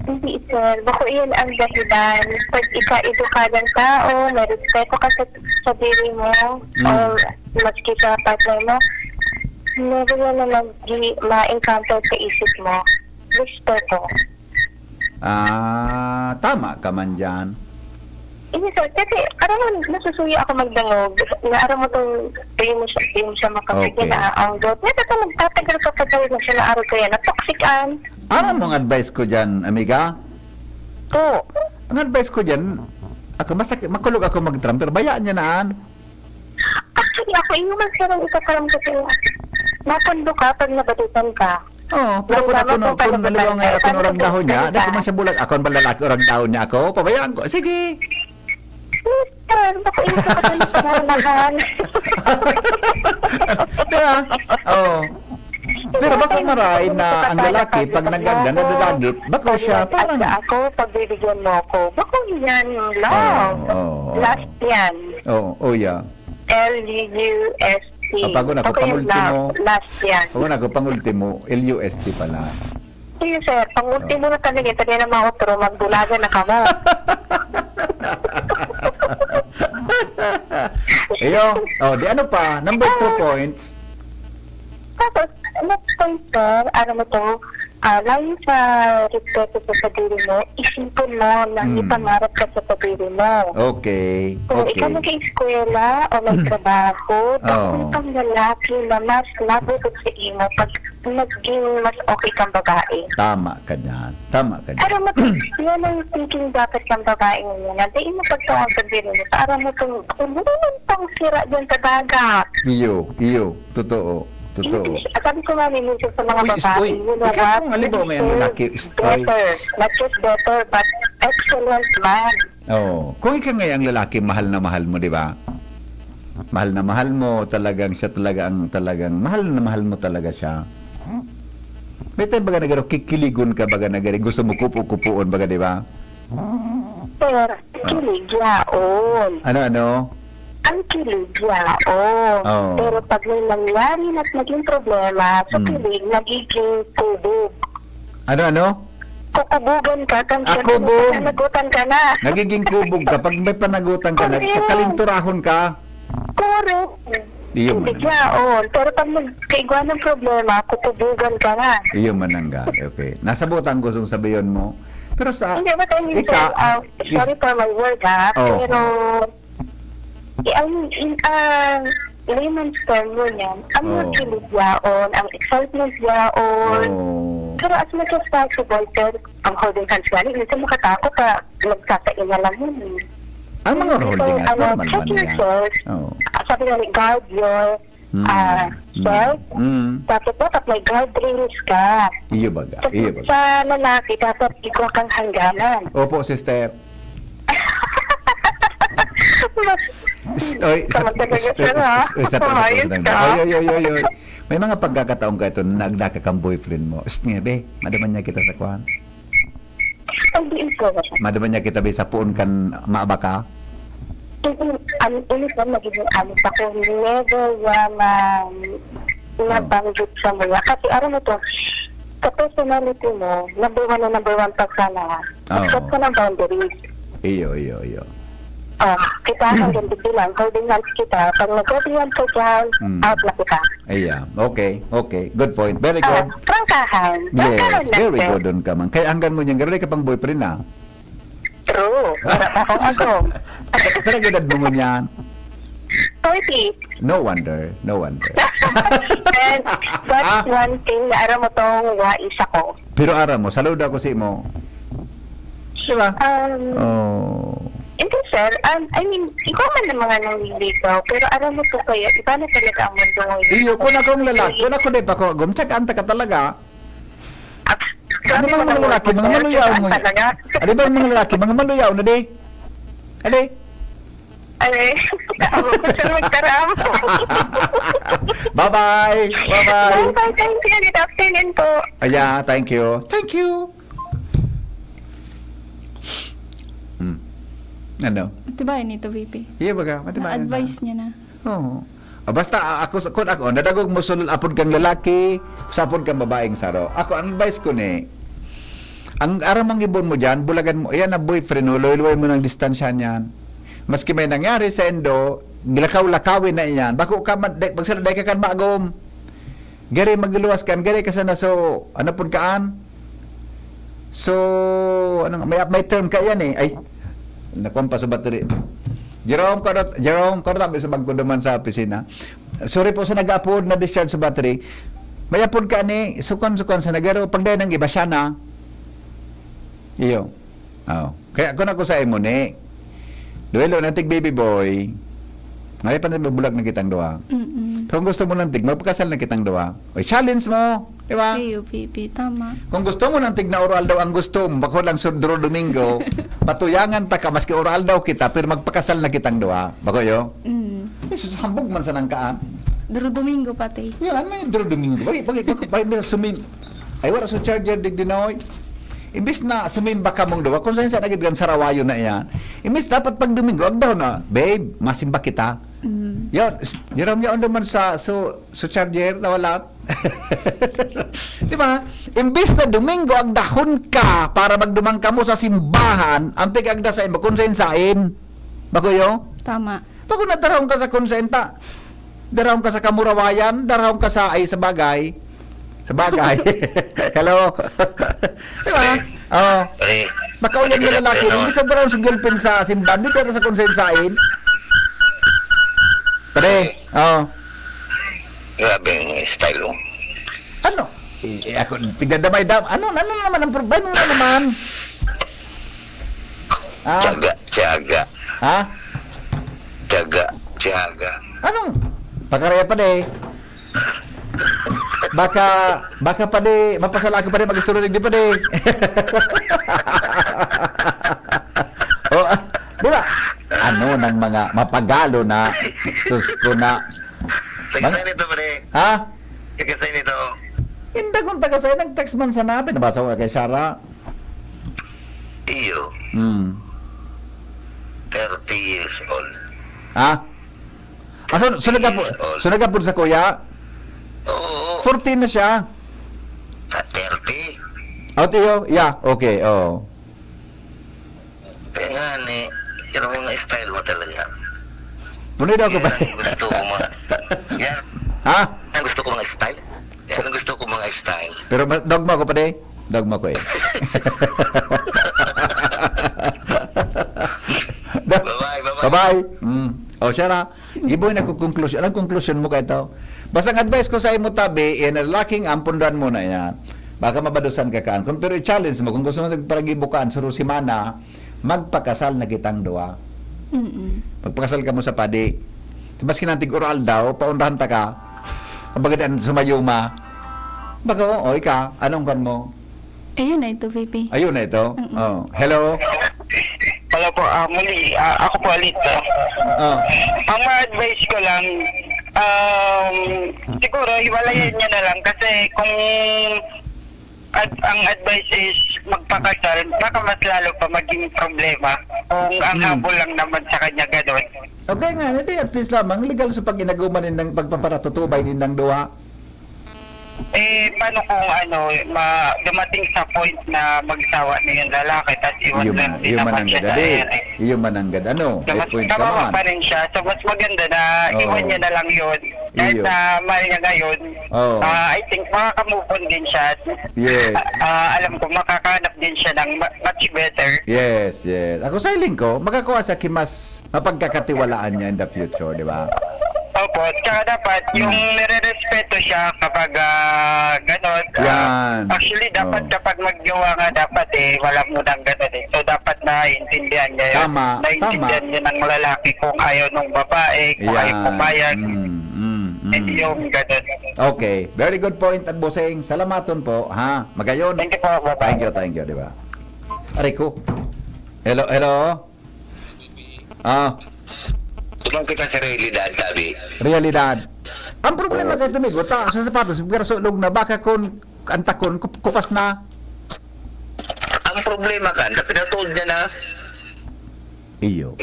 Hindi, sir. Bako iyan ang dahilan. Pag ika-edukadang tao, may respeto ka sa, sa diri mo, Mm. o maski sa partner mo, meron na nag-, ma-encounter sa isip mo. Respeto. Ah, tama ka man dyan. Hindi, sir. Kasi, aram mo, nasusuya ako magdangog. Na aram mo tong, di mo siya, di mo siya makapigil Okay. na ang gout. Nga, baka magtatagal ka pa daw na siya na araw kaya na toxic an. Aram mo ang advice ko dyan, amiga? Po. Ang advice ko dyan, Kung masakit, makulog ako mag-tram, pero bayaan niya na, an. Actually, ako, iyo man sir ang ikataram ko sa'yo. Napundo ka pag nabadutan ka. Oo, pero kung ako, Nalaman no, ko pala kung ba halimbawa tayo? nga ako Paano orang ko dahon niya, magsalita? di ko man siya bulag, ako ang balalaki, orang dahon niya ako, pabayaan ko. Sige. Mister, baka iyo sa kanya pagmamahal. Di ba? Oo. Pero baka maray na ang lalaki, pag nag-agda, nadadagit, baka siya, parang, Ako, pagbibigyan mo ako. Baka yan, love. Oo, oo, oo. Last yan. Oo, oh, yeah. L U S T. Ah, pag una ko, Okay, pangultimo. love. Last yan. Pag una ko, pangultimo, L U S T pala. Sige, sir. Pangultimo na talaga. Tabi na mga otro, magbulagan na kamo. Iyo, oh, di ano pa? Number two points. Tapos, next point, sir, ano mo to, ah, layo sa respeto sa sadiri mo, isipon mo na Hmm. may pangarap ka sa sadiri mo. Okay, Kung ikaw okay. nag-eskwela o may trabaho, Oo. dako pang lalaki na mas nabubog sa imo pag naging mas okay kang babae. Tama ka dyan. Tama ka dyan. Aram mo, yan ang thinking dapat ng babae ngayon. Na di mo pagtawag sa diri mo. Aram mo itong, kung ano man pang sira dyan sa dagat. Iyo, iyo. Totoo. Totoo. Hindi, sabi ko nga ni minsan sa mga Uy, babae, uy, you know ikaw what? kung halimbawa You ngayon deserve lalaki, is-, ay. better. Not just better, but excellent man. Oh, kung ikaw nga ang lalaki, mahal na mahal mo, di ba? Mahal na mahal mo, talagang siya talaga ang talagang, mahal na mahal mo talaga siya. May time baga na garo, kikiligon ka baga na gari, gusto mo kupu-kupuon baga, di ba? Pero, kilig yaon. Ano, ano? Ang kilig yaon. Oo. Pero pag may nangyari na naging problema, sa Hmm. kilig, nagiging kubog. Ano, ano? Kukubugan ka, kang Ah, siyempre, kubog. Nagutan ka na. Nagiging kubog ka. Pag may panagutan ka, Correct. nagkakalinturahan ka. Correct. Iyo man. Kilig yaon. Pero pag nagkaigwa ng problema, kukubugan ka na. Iyo man ang gari. Okay. Nasabutan ko ang sabihin mo. Pero sa Hindi, but I mean, ika- sir, uh, is- sorry for my word, ha? Oh. Pero, eh, I mean, in uh, layman's term mo yan, ang Oh. mga kilig yaon, ang excitement yaon. Oh. Pero as much as possible, sir, ang holding hands nga, minsan makatakot ka, nagkakainga lang yun eh. Ang mga Hindi holding ko, hands, ano, normal check man yan. yourself. Oo. Ah, sabi nga ni guard yun, Mm. ah, Mm. self, Mm. tapos dapat may guard rails ka. Iyo baga. Sa, Iyo baga. sa lalaki, dapat igwa kang hangganan. Opo, sister. Mas, Psst, oy, sa, Tama talaga, psst, sir, ha? psst, oy, sa, Kumayos ka. Oy, oy, oy, oy. May mga pagkakataon ka ito na nagdaka kang boyfriend mo. Psst, nga, be, madaman niya kita sa kwan. Hindi ito. Madaman niya kita, be, sa puon kan maaba ka. Hindi, ano, ini po, magiging alis ako. Never yan na nabanggit sa mga. Kasi, aram mo to, sa personality mo, number one na number one pa sana. Oo. Set ka ng boundaries. Iyo, iyo, iyo. Oh, kita hanggang dito lang. Holding hands kita. Pag nag-holding hands ka dyan, Mm. out na kita. Iya, okay, okay. Good point. Very Ah, good. prangkahan. Prangkahan Yes, lang, very sir. Good on ka man. Kaya hanggang mo niyan, garo ka pang boyfriend na. True. Wala pa akong agom. Pero edad mo ngunyan? Thirty. No wonder, no wonder. And that's Ah. One thing na aram mo tong wais ako. Pero aram mo, saludo ako sa imo. Di ba? Um, Oh. Hindi, sir. Um, I mean, ikaw man ang mga nangliligaw, pero aram mo to kaya, iba na talaga ang mundo ngayon. Iyo, kung akong lalaki, kung ako di pa ko, gumtsakaan ta ka talaga. Ah, Ano grabe bang mo mga naman, lalaki, mga sir. maluyaw Saan mo? talaga? Ano bang mga lalaki, mga maluyaw na di? Adi? Ay, ako po, sir, magtaram. Bye-bye! Bye-bye! Bye-bye, thank you. Good afternoon po. Aya, thank you. Thank you! Hmm. Ano? Matibay nito, V P. Iya baga, matibay na. Na-advise niya na. Oo. Ah, basta ah, ako, sa- kung ako, nadagog mo sulod apod kang lalaki, sa apod kang babaeng saro. Ako, ang advice ko ni, ang aramang ibon mo dyan, bulagan mo, yan ang boyfriend mo, luway-luway mo ng distansya niyan. Maski may nangyari sa indo, gilakaw-lakawin na iyan. Bako ka man, dai- pag sila dai ka kan magom. Gari magluwas kan, gari ka sana so, ano pud kaan? So, ano, may, may term ka yan eh. Ay, nakuha pa sa battery. Jerome, kung ano, Jerome, kung ano, sabi sa bangko duman sa opisina. Sorry po sa nag-upload na discharge sa battery. May upload ka ni, sukan-sukan sa nagaro, pag dahil ng iba siya na. Iyo. Oh. Kaya kung ako sa imo ni, Duwelo na tig baby boy. Ngayon pa nabubulag na kitang duwa. Mm-mm. Kung gusto mo ng tig, magpakasal na kitang duwa. O, challenge mo. Di ba? Iyo, baby. Tama. Kung gusto mo ng tig na oral daw ang gusto mo, bako lang sa Duro Domingo, patuyangan ta ka, maski oral daw kita, pero magpakasal na kitang duwa. Bako yo? Mm. Jesus, hambog man sa nangkaan. Duro Domingo pati. Yan, may Duro Domingo. Bakit, bakit, bakit, bakit, bakit sumin-, ay, wala sa charger, digdinoy. Imbis na sumimba ka mong duwa, kung saan saan agad gan sarawayo na yan. Imbis dapat pag Domingo, agdaw na, babe, masimba kita. Mm. Yan, s-, Jerome, yan naman sa, so, so charger, nawala. Di ba? Imbis na Domingo, agdahon ka para magdumang kamo sa simbahan, ang pig-agda sa imo, kung saan saan. Bakuyo? Tama. Bago nadarahon ka sa konsenta, darahon ka sa kamurawayan, darahon ka sa, ay, sa bagay. Sa bagay. Hello? Di ba? Oh. Pare, Makauyan mo pare, lalaki, pare, hindi sa darahon sa girlfriend sa simbahan, dito na sa konsensain. Pare, oh. Grabe yung style mo. Ano? Eh, eh, ako, pigdadamay-dam-, ano, ano na naman ang problema? Ano na naman? Ah? Tiyaga, tiyaga. Ha? Tiyaga, tiyaga. Anong? Pagkaraya pa, de. Baka, baka pa, de, mapasala ako pa, de, mag-istorya, di pa, de. Oh, ah, di ba? Ano nang mga mapagalo na? Sus ko na. Taga Mang- saan ito, pre? Ha? Taga saan ito? Hindi akong taga sa'yo. Nag-text man sana. Pinabasa ko kay Sarah. Iyo. Hmm. Thirty years old. Ha? Ah, so, sunod ka po, Thirty years old. Sunod ka po sa kuya? Oo. Fourteen na siya. Ah, thirty? Oh, tiyo? Yeah, okay, oh. Kaya nga ni, pero mga style mo talaga. Puno daw ako Yan pa. Ang gusto ko mga, yan Ha? ang gusto ko mga style. Yan ang gusto ko mga style. Pero ma-, dogma ko pa, de. Dogma ko eh. Bye-bye, bye-bye. Bye-bye. Mm. O, siya na. Ibo yung nagkukonklusyon. Anong konklusyon mo kay tao? Basta ang advice ko sa imo, tabi, yan, lalaking ampundan mo na yan. Baka mabadusan ka kaan. Kung pero i-challenge mo, kung gusto mo nagparagibo kaan, suro simana, magpakasal na kitang duwa. Mm-mm. Magpakasal ka mo sa padi. Maski nang tig-oral daw, paundahan ta ka. Kumbaga, daan sumayuma. Baga, o, o, ika, anong kan mo? Ayun na ito, V P. Ayun na ito? Mm-mm. Oh. Hello? Hello po, ah, muli, ah, ako po, Alito. Oh. Ang ma-advise ko lang, um, siguro, hiwalayan niya na lang kasi kung ad-, ang advice is magpakasal, baka mas lalo pa maging problema kung ang Hmm. habol lang naman sa kanya ganun. Okay nga, hindi, at least lamang, legal sa pag-inaguman nindang pagpaparatutubay nindang duha. Eh, paano kung ano, ma-, dumating sa point na magsawa na yung lalaki, tas iwan Iyo lang man, din iyo man naman ang siya gad, sa ade. Iyo man ang gad, ano? So, May mas point ka kawawa man. pa rin siya. So, mas maganda na Oo. iwan niya na lang yun. Kahit Iyo. na mahal niya ngayon, Oo. ah, I think makaka-move on din siya. Yes. Ah, alam ko, makakahanap din siya ng ma-, much better. Yes, yes. Ako sa hiling ko, makakuha siya ki mas mapagkakatiwalaan niya in the future, di ba? Opo, tsaka dapat yung Hmm. nire-respeto siya kapag, ah, ganon, ah, Yan. actually, dapat Oh. kapag magjowa nga, dapat, eh, wala munang ganon, eh. So, dapat naiintindihan niya yun. Tama, Naiintindihan tama. niya ng lalaki kung ayaw nung babae, kung ayaw Yan. pumayag. Mm, mm, mm. Hindi yung ganon. Okay. Very good point, Bossing. Salamaton po, ha? Magayon. Thank you po, bye-bye. Thank you, thank you, di ba? Aray ko. Hello, hello? Ah, Tumang kita sa realidad, sabi. Realidad. Ang problema Oo. kay tumigo, ta, sa sapatos, pagkarasulog na, baka kun, antakon, kup-, kupas na. Ang problema kan, na pinatuod niya na. Iyo.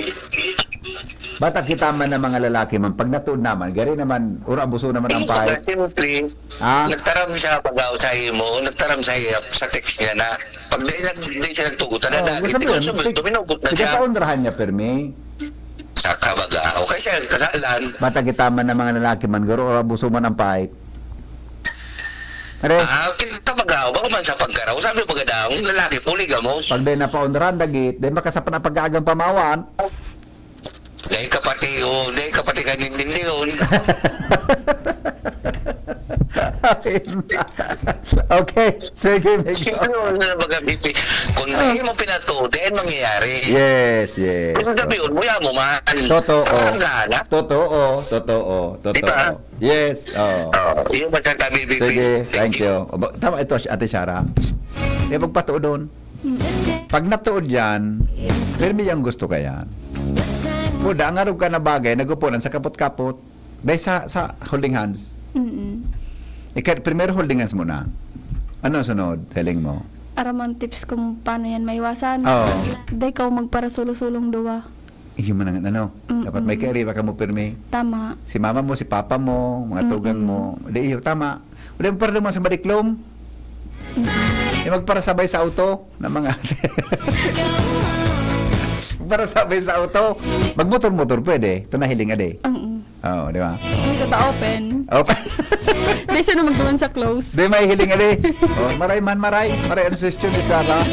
Bata kita man ng mga lalaki man, pag natuod naman, gari naman, ura abuso naman ang Iyo, pahit. Siyempre, Ah? Nagtaram siya pag sa imo, nagtaram sa iya, sa text niya na pag di, nag-, di siya nagtugot, Oh, nadali. Gusto mo yun? Tig-, Tig-, minagot na siya. Tigataon rahan niya, permi. Sa kabaga. O kaya siya, kasalan. Bata kita man ng mga lalaki man, garo, ora, buso man ang pahit. Are? Ah, kita baga, baka man sa pagkaraw. Sabi baga daw, ang lalaki, polygamous. Pag di napaundrahan, dagit, di makasapa na pag-aagang pamawan. Dai ka pati, o, dai ka pati kanindindihon. Okay, sige, Migo. Siguro na baga, B P, kung hindi mo pinatuod, eh, mangyayari. Yes, yes. Kung sabihin mo, yan mo man. Totoo. Wala na. Totoo, totoo, totoo. Di ba? Yes, oh. Oh, yun man sa B P. Sige, thank you. Aba, tama ito, Ate Shara. Psst. Eh, magpatuod doon. Pag natuod yan, pirmi yung gusto ka yan. Puda, ang arog ka na bagay, nagupunan sa kapot-kapot. Dahil sa, sa holding hands. Mm-mm. Ika, primero holding hands muna. Ano ang sunod? Feeling mo? Aram ang tips kung paano yan maiwasan. Oo. Dahil ka magparasolo-solong duwa. Iyo man ang ano. Mm-mm. Dapat may kairiba ka mo pirmi. Tama. Si mama mo, si papa mo, mga tugang Mm-mm. mo. Di iyo, tama. Wala yung para naman sa madiklom. Yung magparasabay sa auto na mga... Para sabay sa auto. Magmotor-motor pwede. Ito nahiling ade. Ang Oo, di ba? Hindi ko ta open. Open. Dahil sino magduman sa close? Di may hiling ade. Oh, maray man, maray. Maray ang suggestion ni Shara.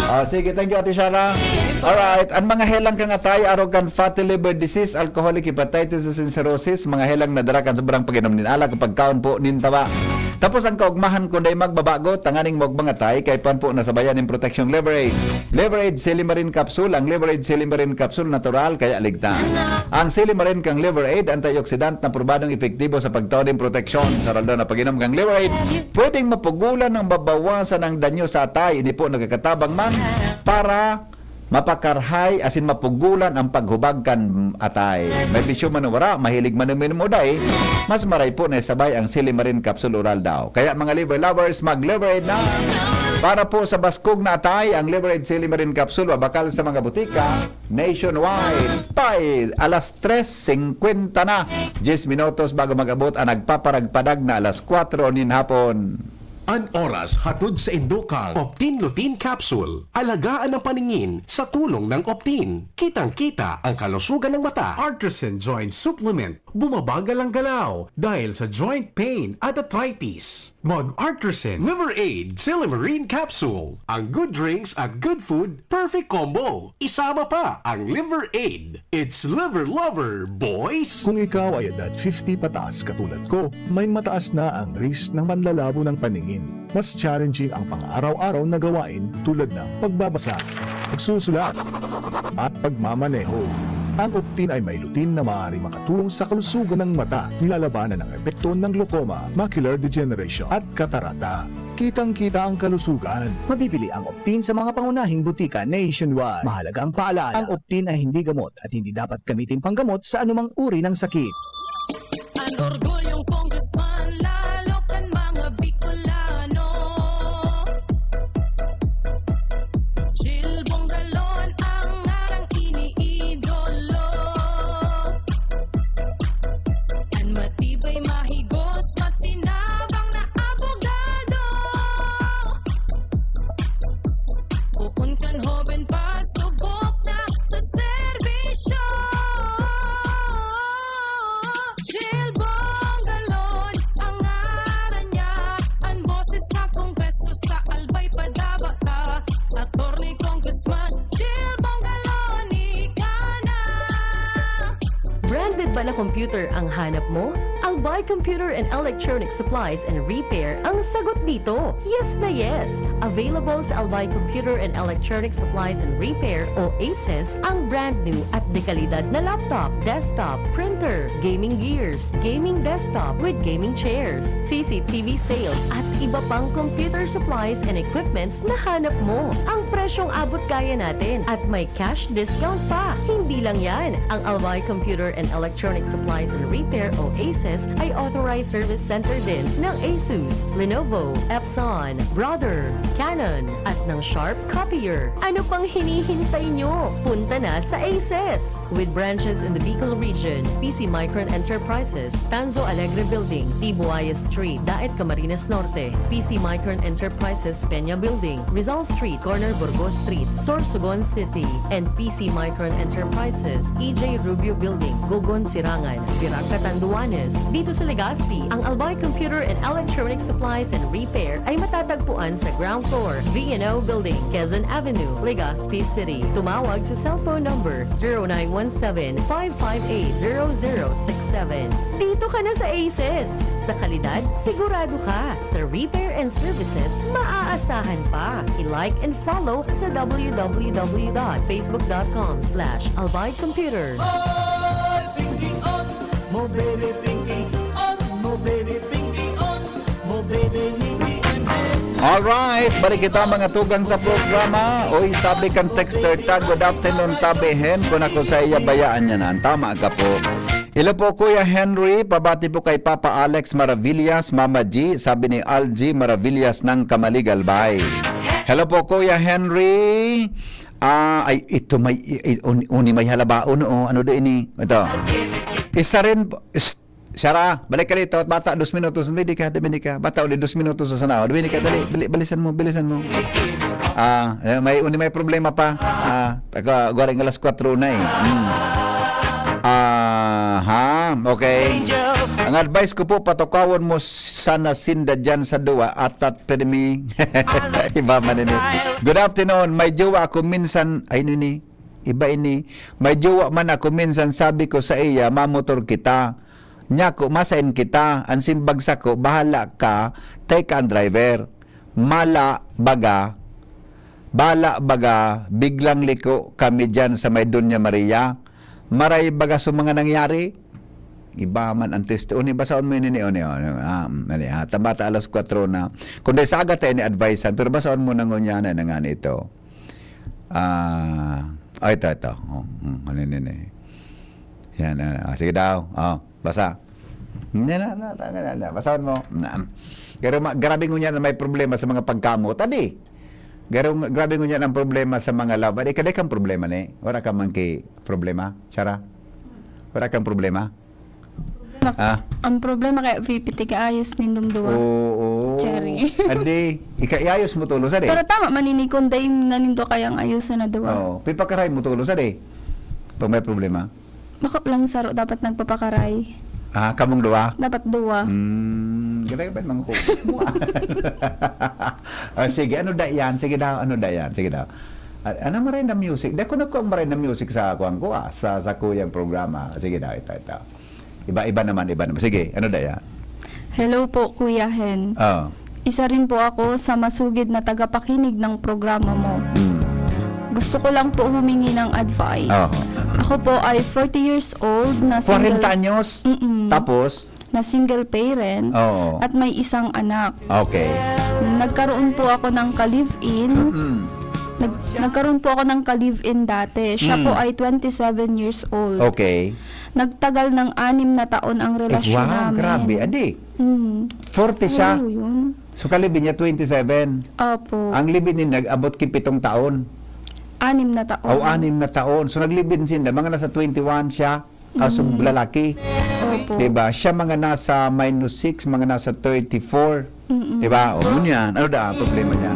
Ah, sige, thank you, Ate Shara. Alright, ang mga helang kang atay, arog kan fatty liver disease, alcoholic hepatitis and cirrhosis, mga helang nadara kan sobrang pag-inom nin alak, pagkaon po nin taba. Tapos ang kaugmahan kun dai magbabago, tanganing maugmang atay, kay pan po nasabayan nin proteksyong Liver Aid. Liver Aid Silimarin Capsule, ang Liver Aid Silimarin Capsule natural, kaya ligtas. Ang Silimarin kang Liver Aid, antioxidant na probadong epektibo sa pagtao nin proteksyon. Sa raldo na pag-inom kang Liver Aid, pwedeng mapugulan ng mabawasan ang danyo sa atay. Ini po nagkakatabang man para mapakarhay asin mapugulan ang paghubag kan atay. May bisyo man o wara, mahilig man uminom o dai, mas maray po na isabay ang Silimarin Capsule Oral daw. Kaya mga liver lovers, mag-Liver Aid na! Para po sa baskog na atay, ang Liver Aid Silimarin Capsule mabakal sa mga butika nationwide. Pay, alas tres singkwenta na. Diyes minutos bago mag-abot ang nagpaparagpadag na alas kwatro nin hapon. An oras hatod sa indukang Optin Lutein Capsule. Alagaan ang paningin sa tulong ng Optin. Kitang-kita ang kalusugan ng mata. Artisan Joint Supplement. Bumabagal ang galaw dahil sa joint pain at arthritis. Mag Artisan Liver Aid Silimarin Capsule. Ang good drinks at good food, perfect combo. Isama pa ang Liver Aid. It's Liver Lover, boys! Kung ikaw ay edad fifty pataas katulad ko, may mataas na ang risk ng panlalabo ng paningin. Mas challenging ang pang-araw-araw na gawain tulad ng pagbabasa, pagsusulat, at pagmamaneho. Ang Optin ay may lutein na maaari makatulong sa kalusugan ng mata, nilalabanan ang epekto ng glaucoma, macular degeneration, at katarata. Kitang-kita ang kalusugan. Mabibili ang Optin sa mga pangunahing butika nationwide. Mahalaga ang paalala, ang Optin ay hindi gamot at hindi dapat gamitin panggamot sa anumang uri ng sakit. An orgulyong congressman, lalo kan mga Bicolano. Jill Bongalon ang ngarang iniidolo. An matibay, mahigos, matinabang na abogado. Poon kan hoben pa, subok na sa serbisyo. Jill Bongalon ang ngaran niya, an boses sa Kongreso sa Albay padaba ta. Attorney Congressman Jill Bongalon, ika na. Branded ba na computer ang hanap mo? Albay Computer and Electronic Supplies and Repair ang sagot dito. Yes na yes! Available sa Albay Computer and Electronic Supplies and Repair o ACES ang brand new at dekalidad na laptop, desktop, printer, gaming gears, gaming desktop with gaming chairs, C C T V sales at iba pang computer supplies and equipments na hanap mo. Ang presyong abot kaya natin at may cash discount pa. Hindi lang yan. Ang Albay Computer and Electronic Supplies and Repair o ACES ay authorized service center din ng Asus, Lenovo, Epson, Brother, Canon, at ng Sharp Copier. Ano pang hinihintay nyo? Punta na sa ACES! With branches in the Bicol region, P C Micron Enterprises, Tanzo Alegre Building, Tibuaya Street, Daet, Camarines Norte, P C Micron Enterprises, Peña Building, Rizal Street, corner Burgos Street, Sorsogon City, and P C Micron Enterprises, Enterprises, E J Rubio Building, Gogon, Sirangan, Virac, Catanduanes. Dito sa Legazpi, ang Albay Computer and Electronic Supplies and Repair ay matatagpuan sa ground floor, V and O Building, Quezon Avenue, Legazpi City. Tumawag sa cellphone number zero nine one seven, five five eight, zero zero six seven. Dito ka na sa Aces! Sa kalidad, sigurado ka. Sa repair and services, maaasahan pa. I-like and follow sa w w w dot facebook dot com slash albay computer. Oy, Pinky on mo, baby, Pinky on mo, baby, Pinky on mo, baby, ni B M N. Alright, balik kita, mga tugang, sa programa. Oy, sabi kan texter ta, "Good afternoon, Tabi Hen, kun ako sa iya, bayaan niya na." Tama ka po. Hello po, Kuya Henry. Pabati po kay Papa Alex Maravillas, Mama G, sabi ni Al G Maravillas ng Camaligalbay. Hello po, Kuya Henry. Ah, ay, ito may, i-, i-, uni, uni may halabaon, o ano do ini? Ito. Isa rin po, is-, Sara, balik ka dito, bata, dos minutos, dali ka, dali ka. Bata, uli, dos minutos sa sana. Dali ka, dali, bali-, balisan mo, balisan mo. Ah, eh, may, uni may problema pa. Ah, taga, galing alas kwatro na eh. Hmm. Ah, ha? Okay. Ang advice ko po, patukawon mo sana sinda dyan sa duwa, atat pirmi. Iba man ini. Good afternoon. May jowa ako minsan, ay, nini. Iba ini. May jowa man ako minsan, sabi ko sa iya, "Mamotor kita." Niya ko, "Masain kita." Ang simbag sako, "Bahala ka, take ang driver." Mala baga, bala baga, biglang liko kami diyan sa may Doña Maria. Maray baga sa mga nangyari. Iba man ang testi-, uni, basaon mo ini, ni, uni, uni, ah, mm, uni, ah, tambata alas kwatro na. Kung dai saga tayo ni advisean, pero basaon mo na ngunyan na, na nga nito. Ah, oh, ito, ito. Oh, mm, ano, ano, ano. Yan, ah, ah, sige daw. Oh, basa. Yan na, na, na, na, na. Basahan mo. Na. Pero ma-, grabe ngunyan na may problema sa mga pagkamot. Adi. Garo-, grabe ngunyan ang problema sa mga love. Adi, kadai kang problema ni. Wala ka man ki problema, Sarah? Wala kang problema? Problema, Ah. ang problema kaya V P T kaayos nindong duwa. Oo. Cherry. Adi, ika-, iayos mo tulos, adi? Pero tama, maninikon dahil nanindo kayang ayos na duwa. Oo. Pipakaray mo tulos, adi? Pag may problema. Bako lang saro dapat nagpapakaray. Ah, kamong duwa? Dapat duwa. Hmm, ganda ka ba yung mga kuko mo? Ah, sige, ano da yan? Sige daw, ano da yan? Sige daw. Ah, ano maray na music? Di ako nagkuha maray na music sa kuwan ko, ah, sa, sa kuyang programa. Sige daw, ito, ito. Iba, iba naman, iba naman. Sige, ano da yan? Hello po, Kuya Hen. Oh. Isa rin po ako sa masugid na tagapakinig ng programa mo. Hmm. Gusto ko lang po humingi ng advice. Oh. Ako po ay forty years old na single Kwarenta anyos? Mm-mm. Tapos? Na single parent Oo. at may isang anak. Okay. Nagkaroon po ako ng ka-live-in. Mm-mm. Nag-, nagkaroon po ako ng ka-live-in dati. Siya Mm. po ay twenty-seven years old. Okay. Nagtagal ng anim na taon ang Eh, relasyon wow, namin. grabe, adi. Mm. Forty siya. Oo, yun. So, ka-live-in niya, twenty-seven. Opo. Ang live-in niya, nag-abot ki pitong taon. Anim na taon. O, anim na taon. So, nag-live-in sinda, mga nasa twenty-one siya. As of Mm. lalaki. Opo. Diba? Siya mga nasa minus six, mga nasa thirty-four. Mm-mm. Diba? O, yun yan. Ano da ang problema niya?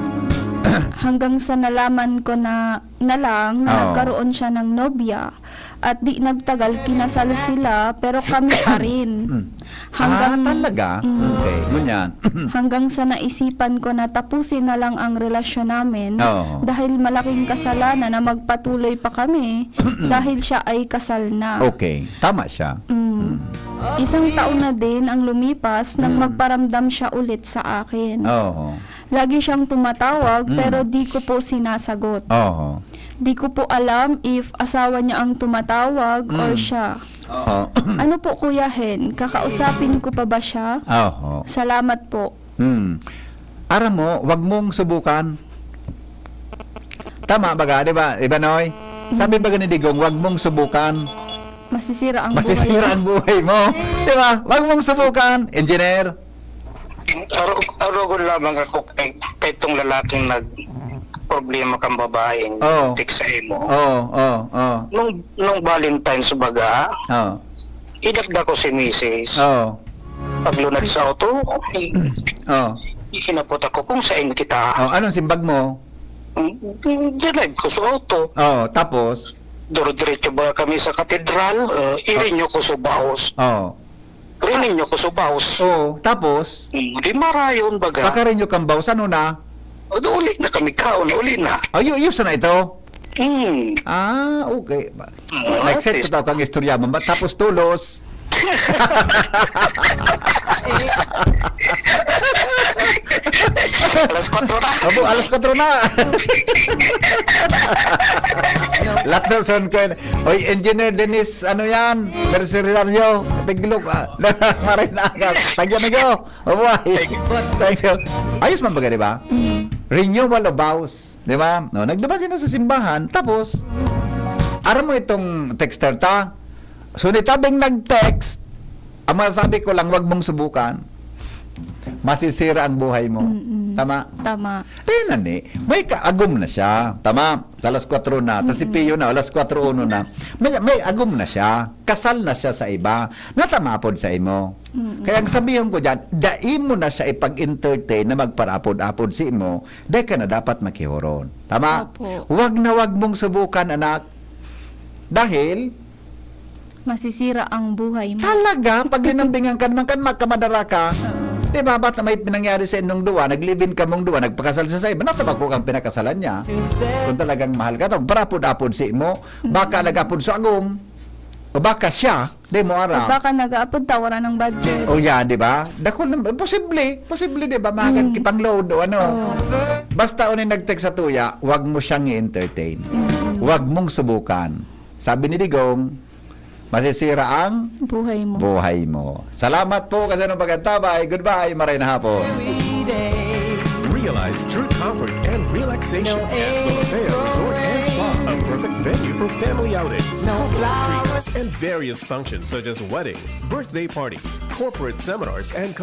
Hanggang sa nalaman ko na, na lang na Oo. nagkaroon siya ng nobya. At di nagtagal, kinasal sila, pero kami pa rin. Mm. Hanggang Ah, talaga? Mm. Okay. Ngunyan. Hanggang sa naisipan ko na tapusin na lang ang relasyon namin Oo. dahil malaking kasalanan na magpatuloy pa kami dahil siya ay kasal na. Okay. Tama siya. Mm. Mm. Isang taon na din ang lumipas nang Mm. magparamdam siya ulit sa akin. Oo. Lagi siyang tumatawag, Mm. pero di ko po sinasagot. Oo. Di ko po alam if asawa niya ang tumatawag or Mm. siya. Oo. Ano po, Kuya Hen? Kakausapin ko pa ba siya? Oo. Salamat po. Hmm. Aram mo, wag mong subukan. Tama baga, di ba, Ibanoy? Sabi Mm. baga ni Digong, "Wag mong subukan." Masisira ang Masisira buhay. ang buhay mo. Di ba? Wag mong subukan, engineer. Arog-, arogon lamang ako kay, kay tong lalaking nag-problema kang babaeng Oo. text sa imo. Oo, oo, oo. Nung, nung Valentine's baga, Oo. inakda ko si misis. Oo. Paglunad sa auto, i-, Oo. hinapot ako kung saan kita. Oh, anong simbag mo? Mm, dinive ko sa auto. Oo, tapos? Duro-diretso ba kami sa katedral? Uh, irinyo ko sa baos. Oh. Rininyo ko sa baos. Oh, tapos? Hmm, di marayon baga. Pakarinyo kang baos, ano na? O, uli na kami kaon, uli na. Ay, yun, yun sana ito? Hmm. Ah, okay. Ah, Nag-set sis- ko tao kang istorya, mama. Tapos tulos. Alas kwatro na. Abo, alas kwatro na. Lakdaw son ko yun. Oy, Engineer Dennis, ano yan? Mercenario, Piglog. Ah, maray na agad. Tagyan na ko. Abo, ay. Thank you. Ayos man baga, di ba? Renewal of vows. Di ba? No, nagduman sila sa simbahan. Tapos, aram mo itong texter ta? So, nitabing nag-text, ang masasabi ko lang, wag mong subukan. Masisira ang buhay mo. Mm-mm. Tama? Tama. Kaya na ni, may kaagom na siya. Tama? Alas kwatro na. Tapos si Pio na, alas kwatro uno na. May, may agom na siya. Kasal na siya sa iba. Natama pod sa imo. Kaya ang sabihon ko dyan, dai mo na siya ipag-entertain na magparapod-apod si imo, dai ka na dapat makihoron. Tama? Opo. Wag na wag mong subukan, anak. Dahil, Masisira ang buhay mo. talaga, pag linambingan ka naman, kan makamadara ka, di ba, ba't may pinangyari sa inyong duwa, nag-live-in ka mong duwa, nagpakasal siya sa iba, natabag ko kang pinakasalan niya. Kung talagang mahal ka, to, parapod-apod si imo, baka nag-apod sa agom, o baka siya, di mo ara. Baka nag-aapod ta, wala ng budget. O ya, di ba? Dakul na, posible. Posible, di ba? Mga Mm. kipang-load o ano. Oo. Basta unay nag-text sa tuya, wag mo siyang i-entertain. Wag mong subukan. Sabi ni Digong, masisira ang Buhay mo. buhay mo. Salamat po kasi ng pagkantabay. Goodbye, maray na hapon. Realize true comfort and relaxation at Lorofea Resort and Spa, a perfect venue for family outings, corporate retreats, and various functions such as weddings, birthday parties, corporate seminars, and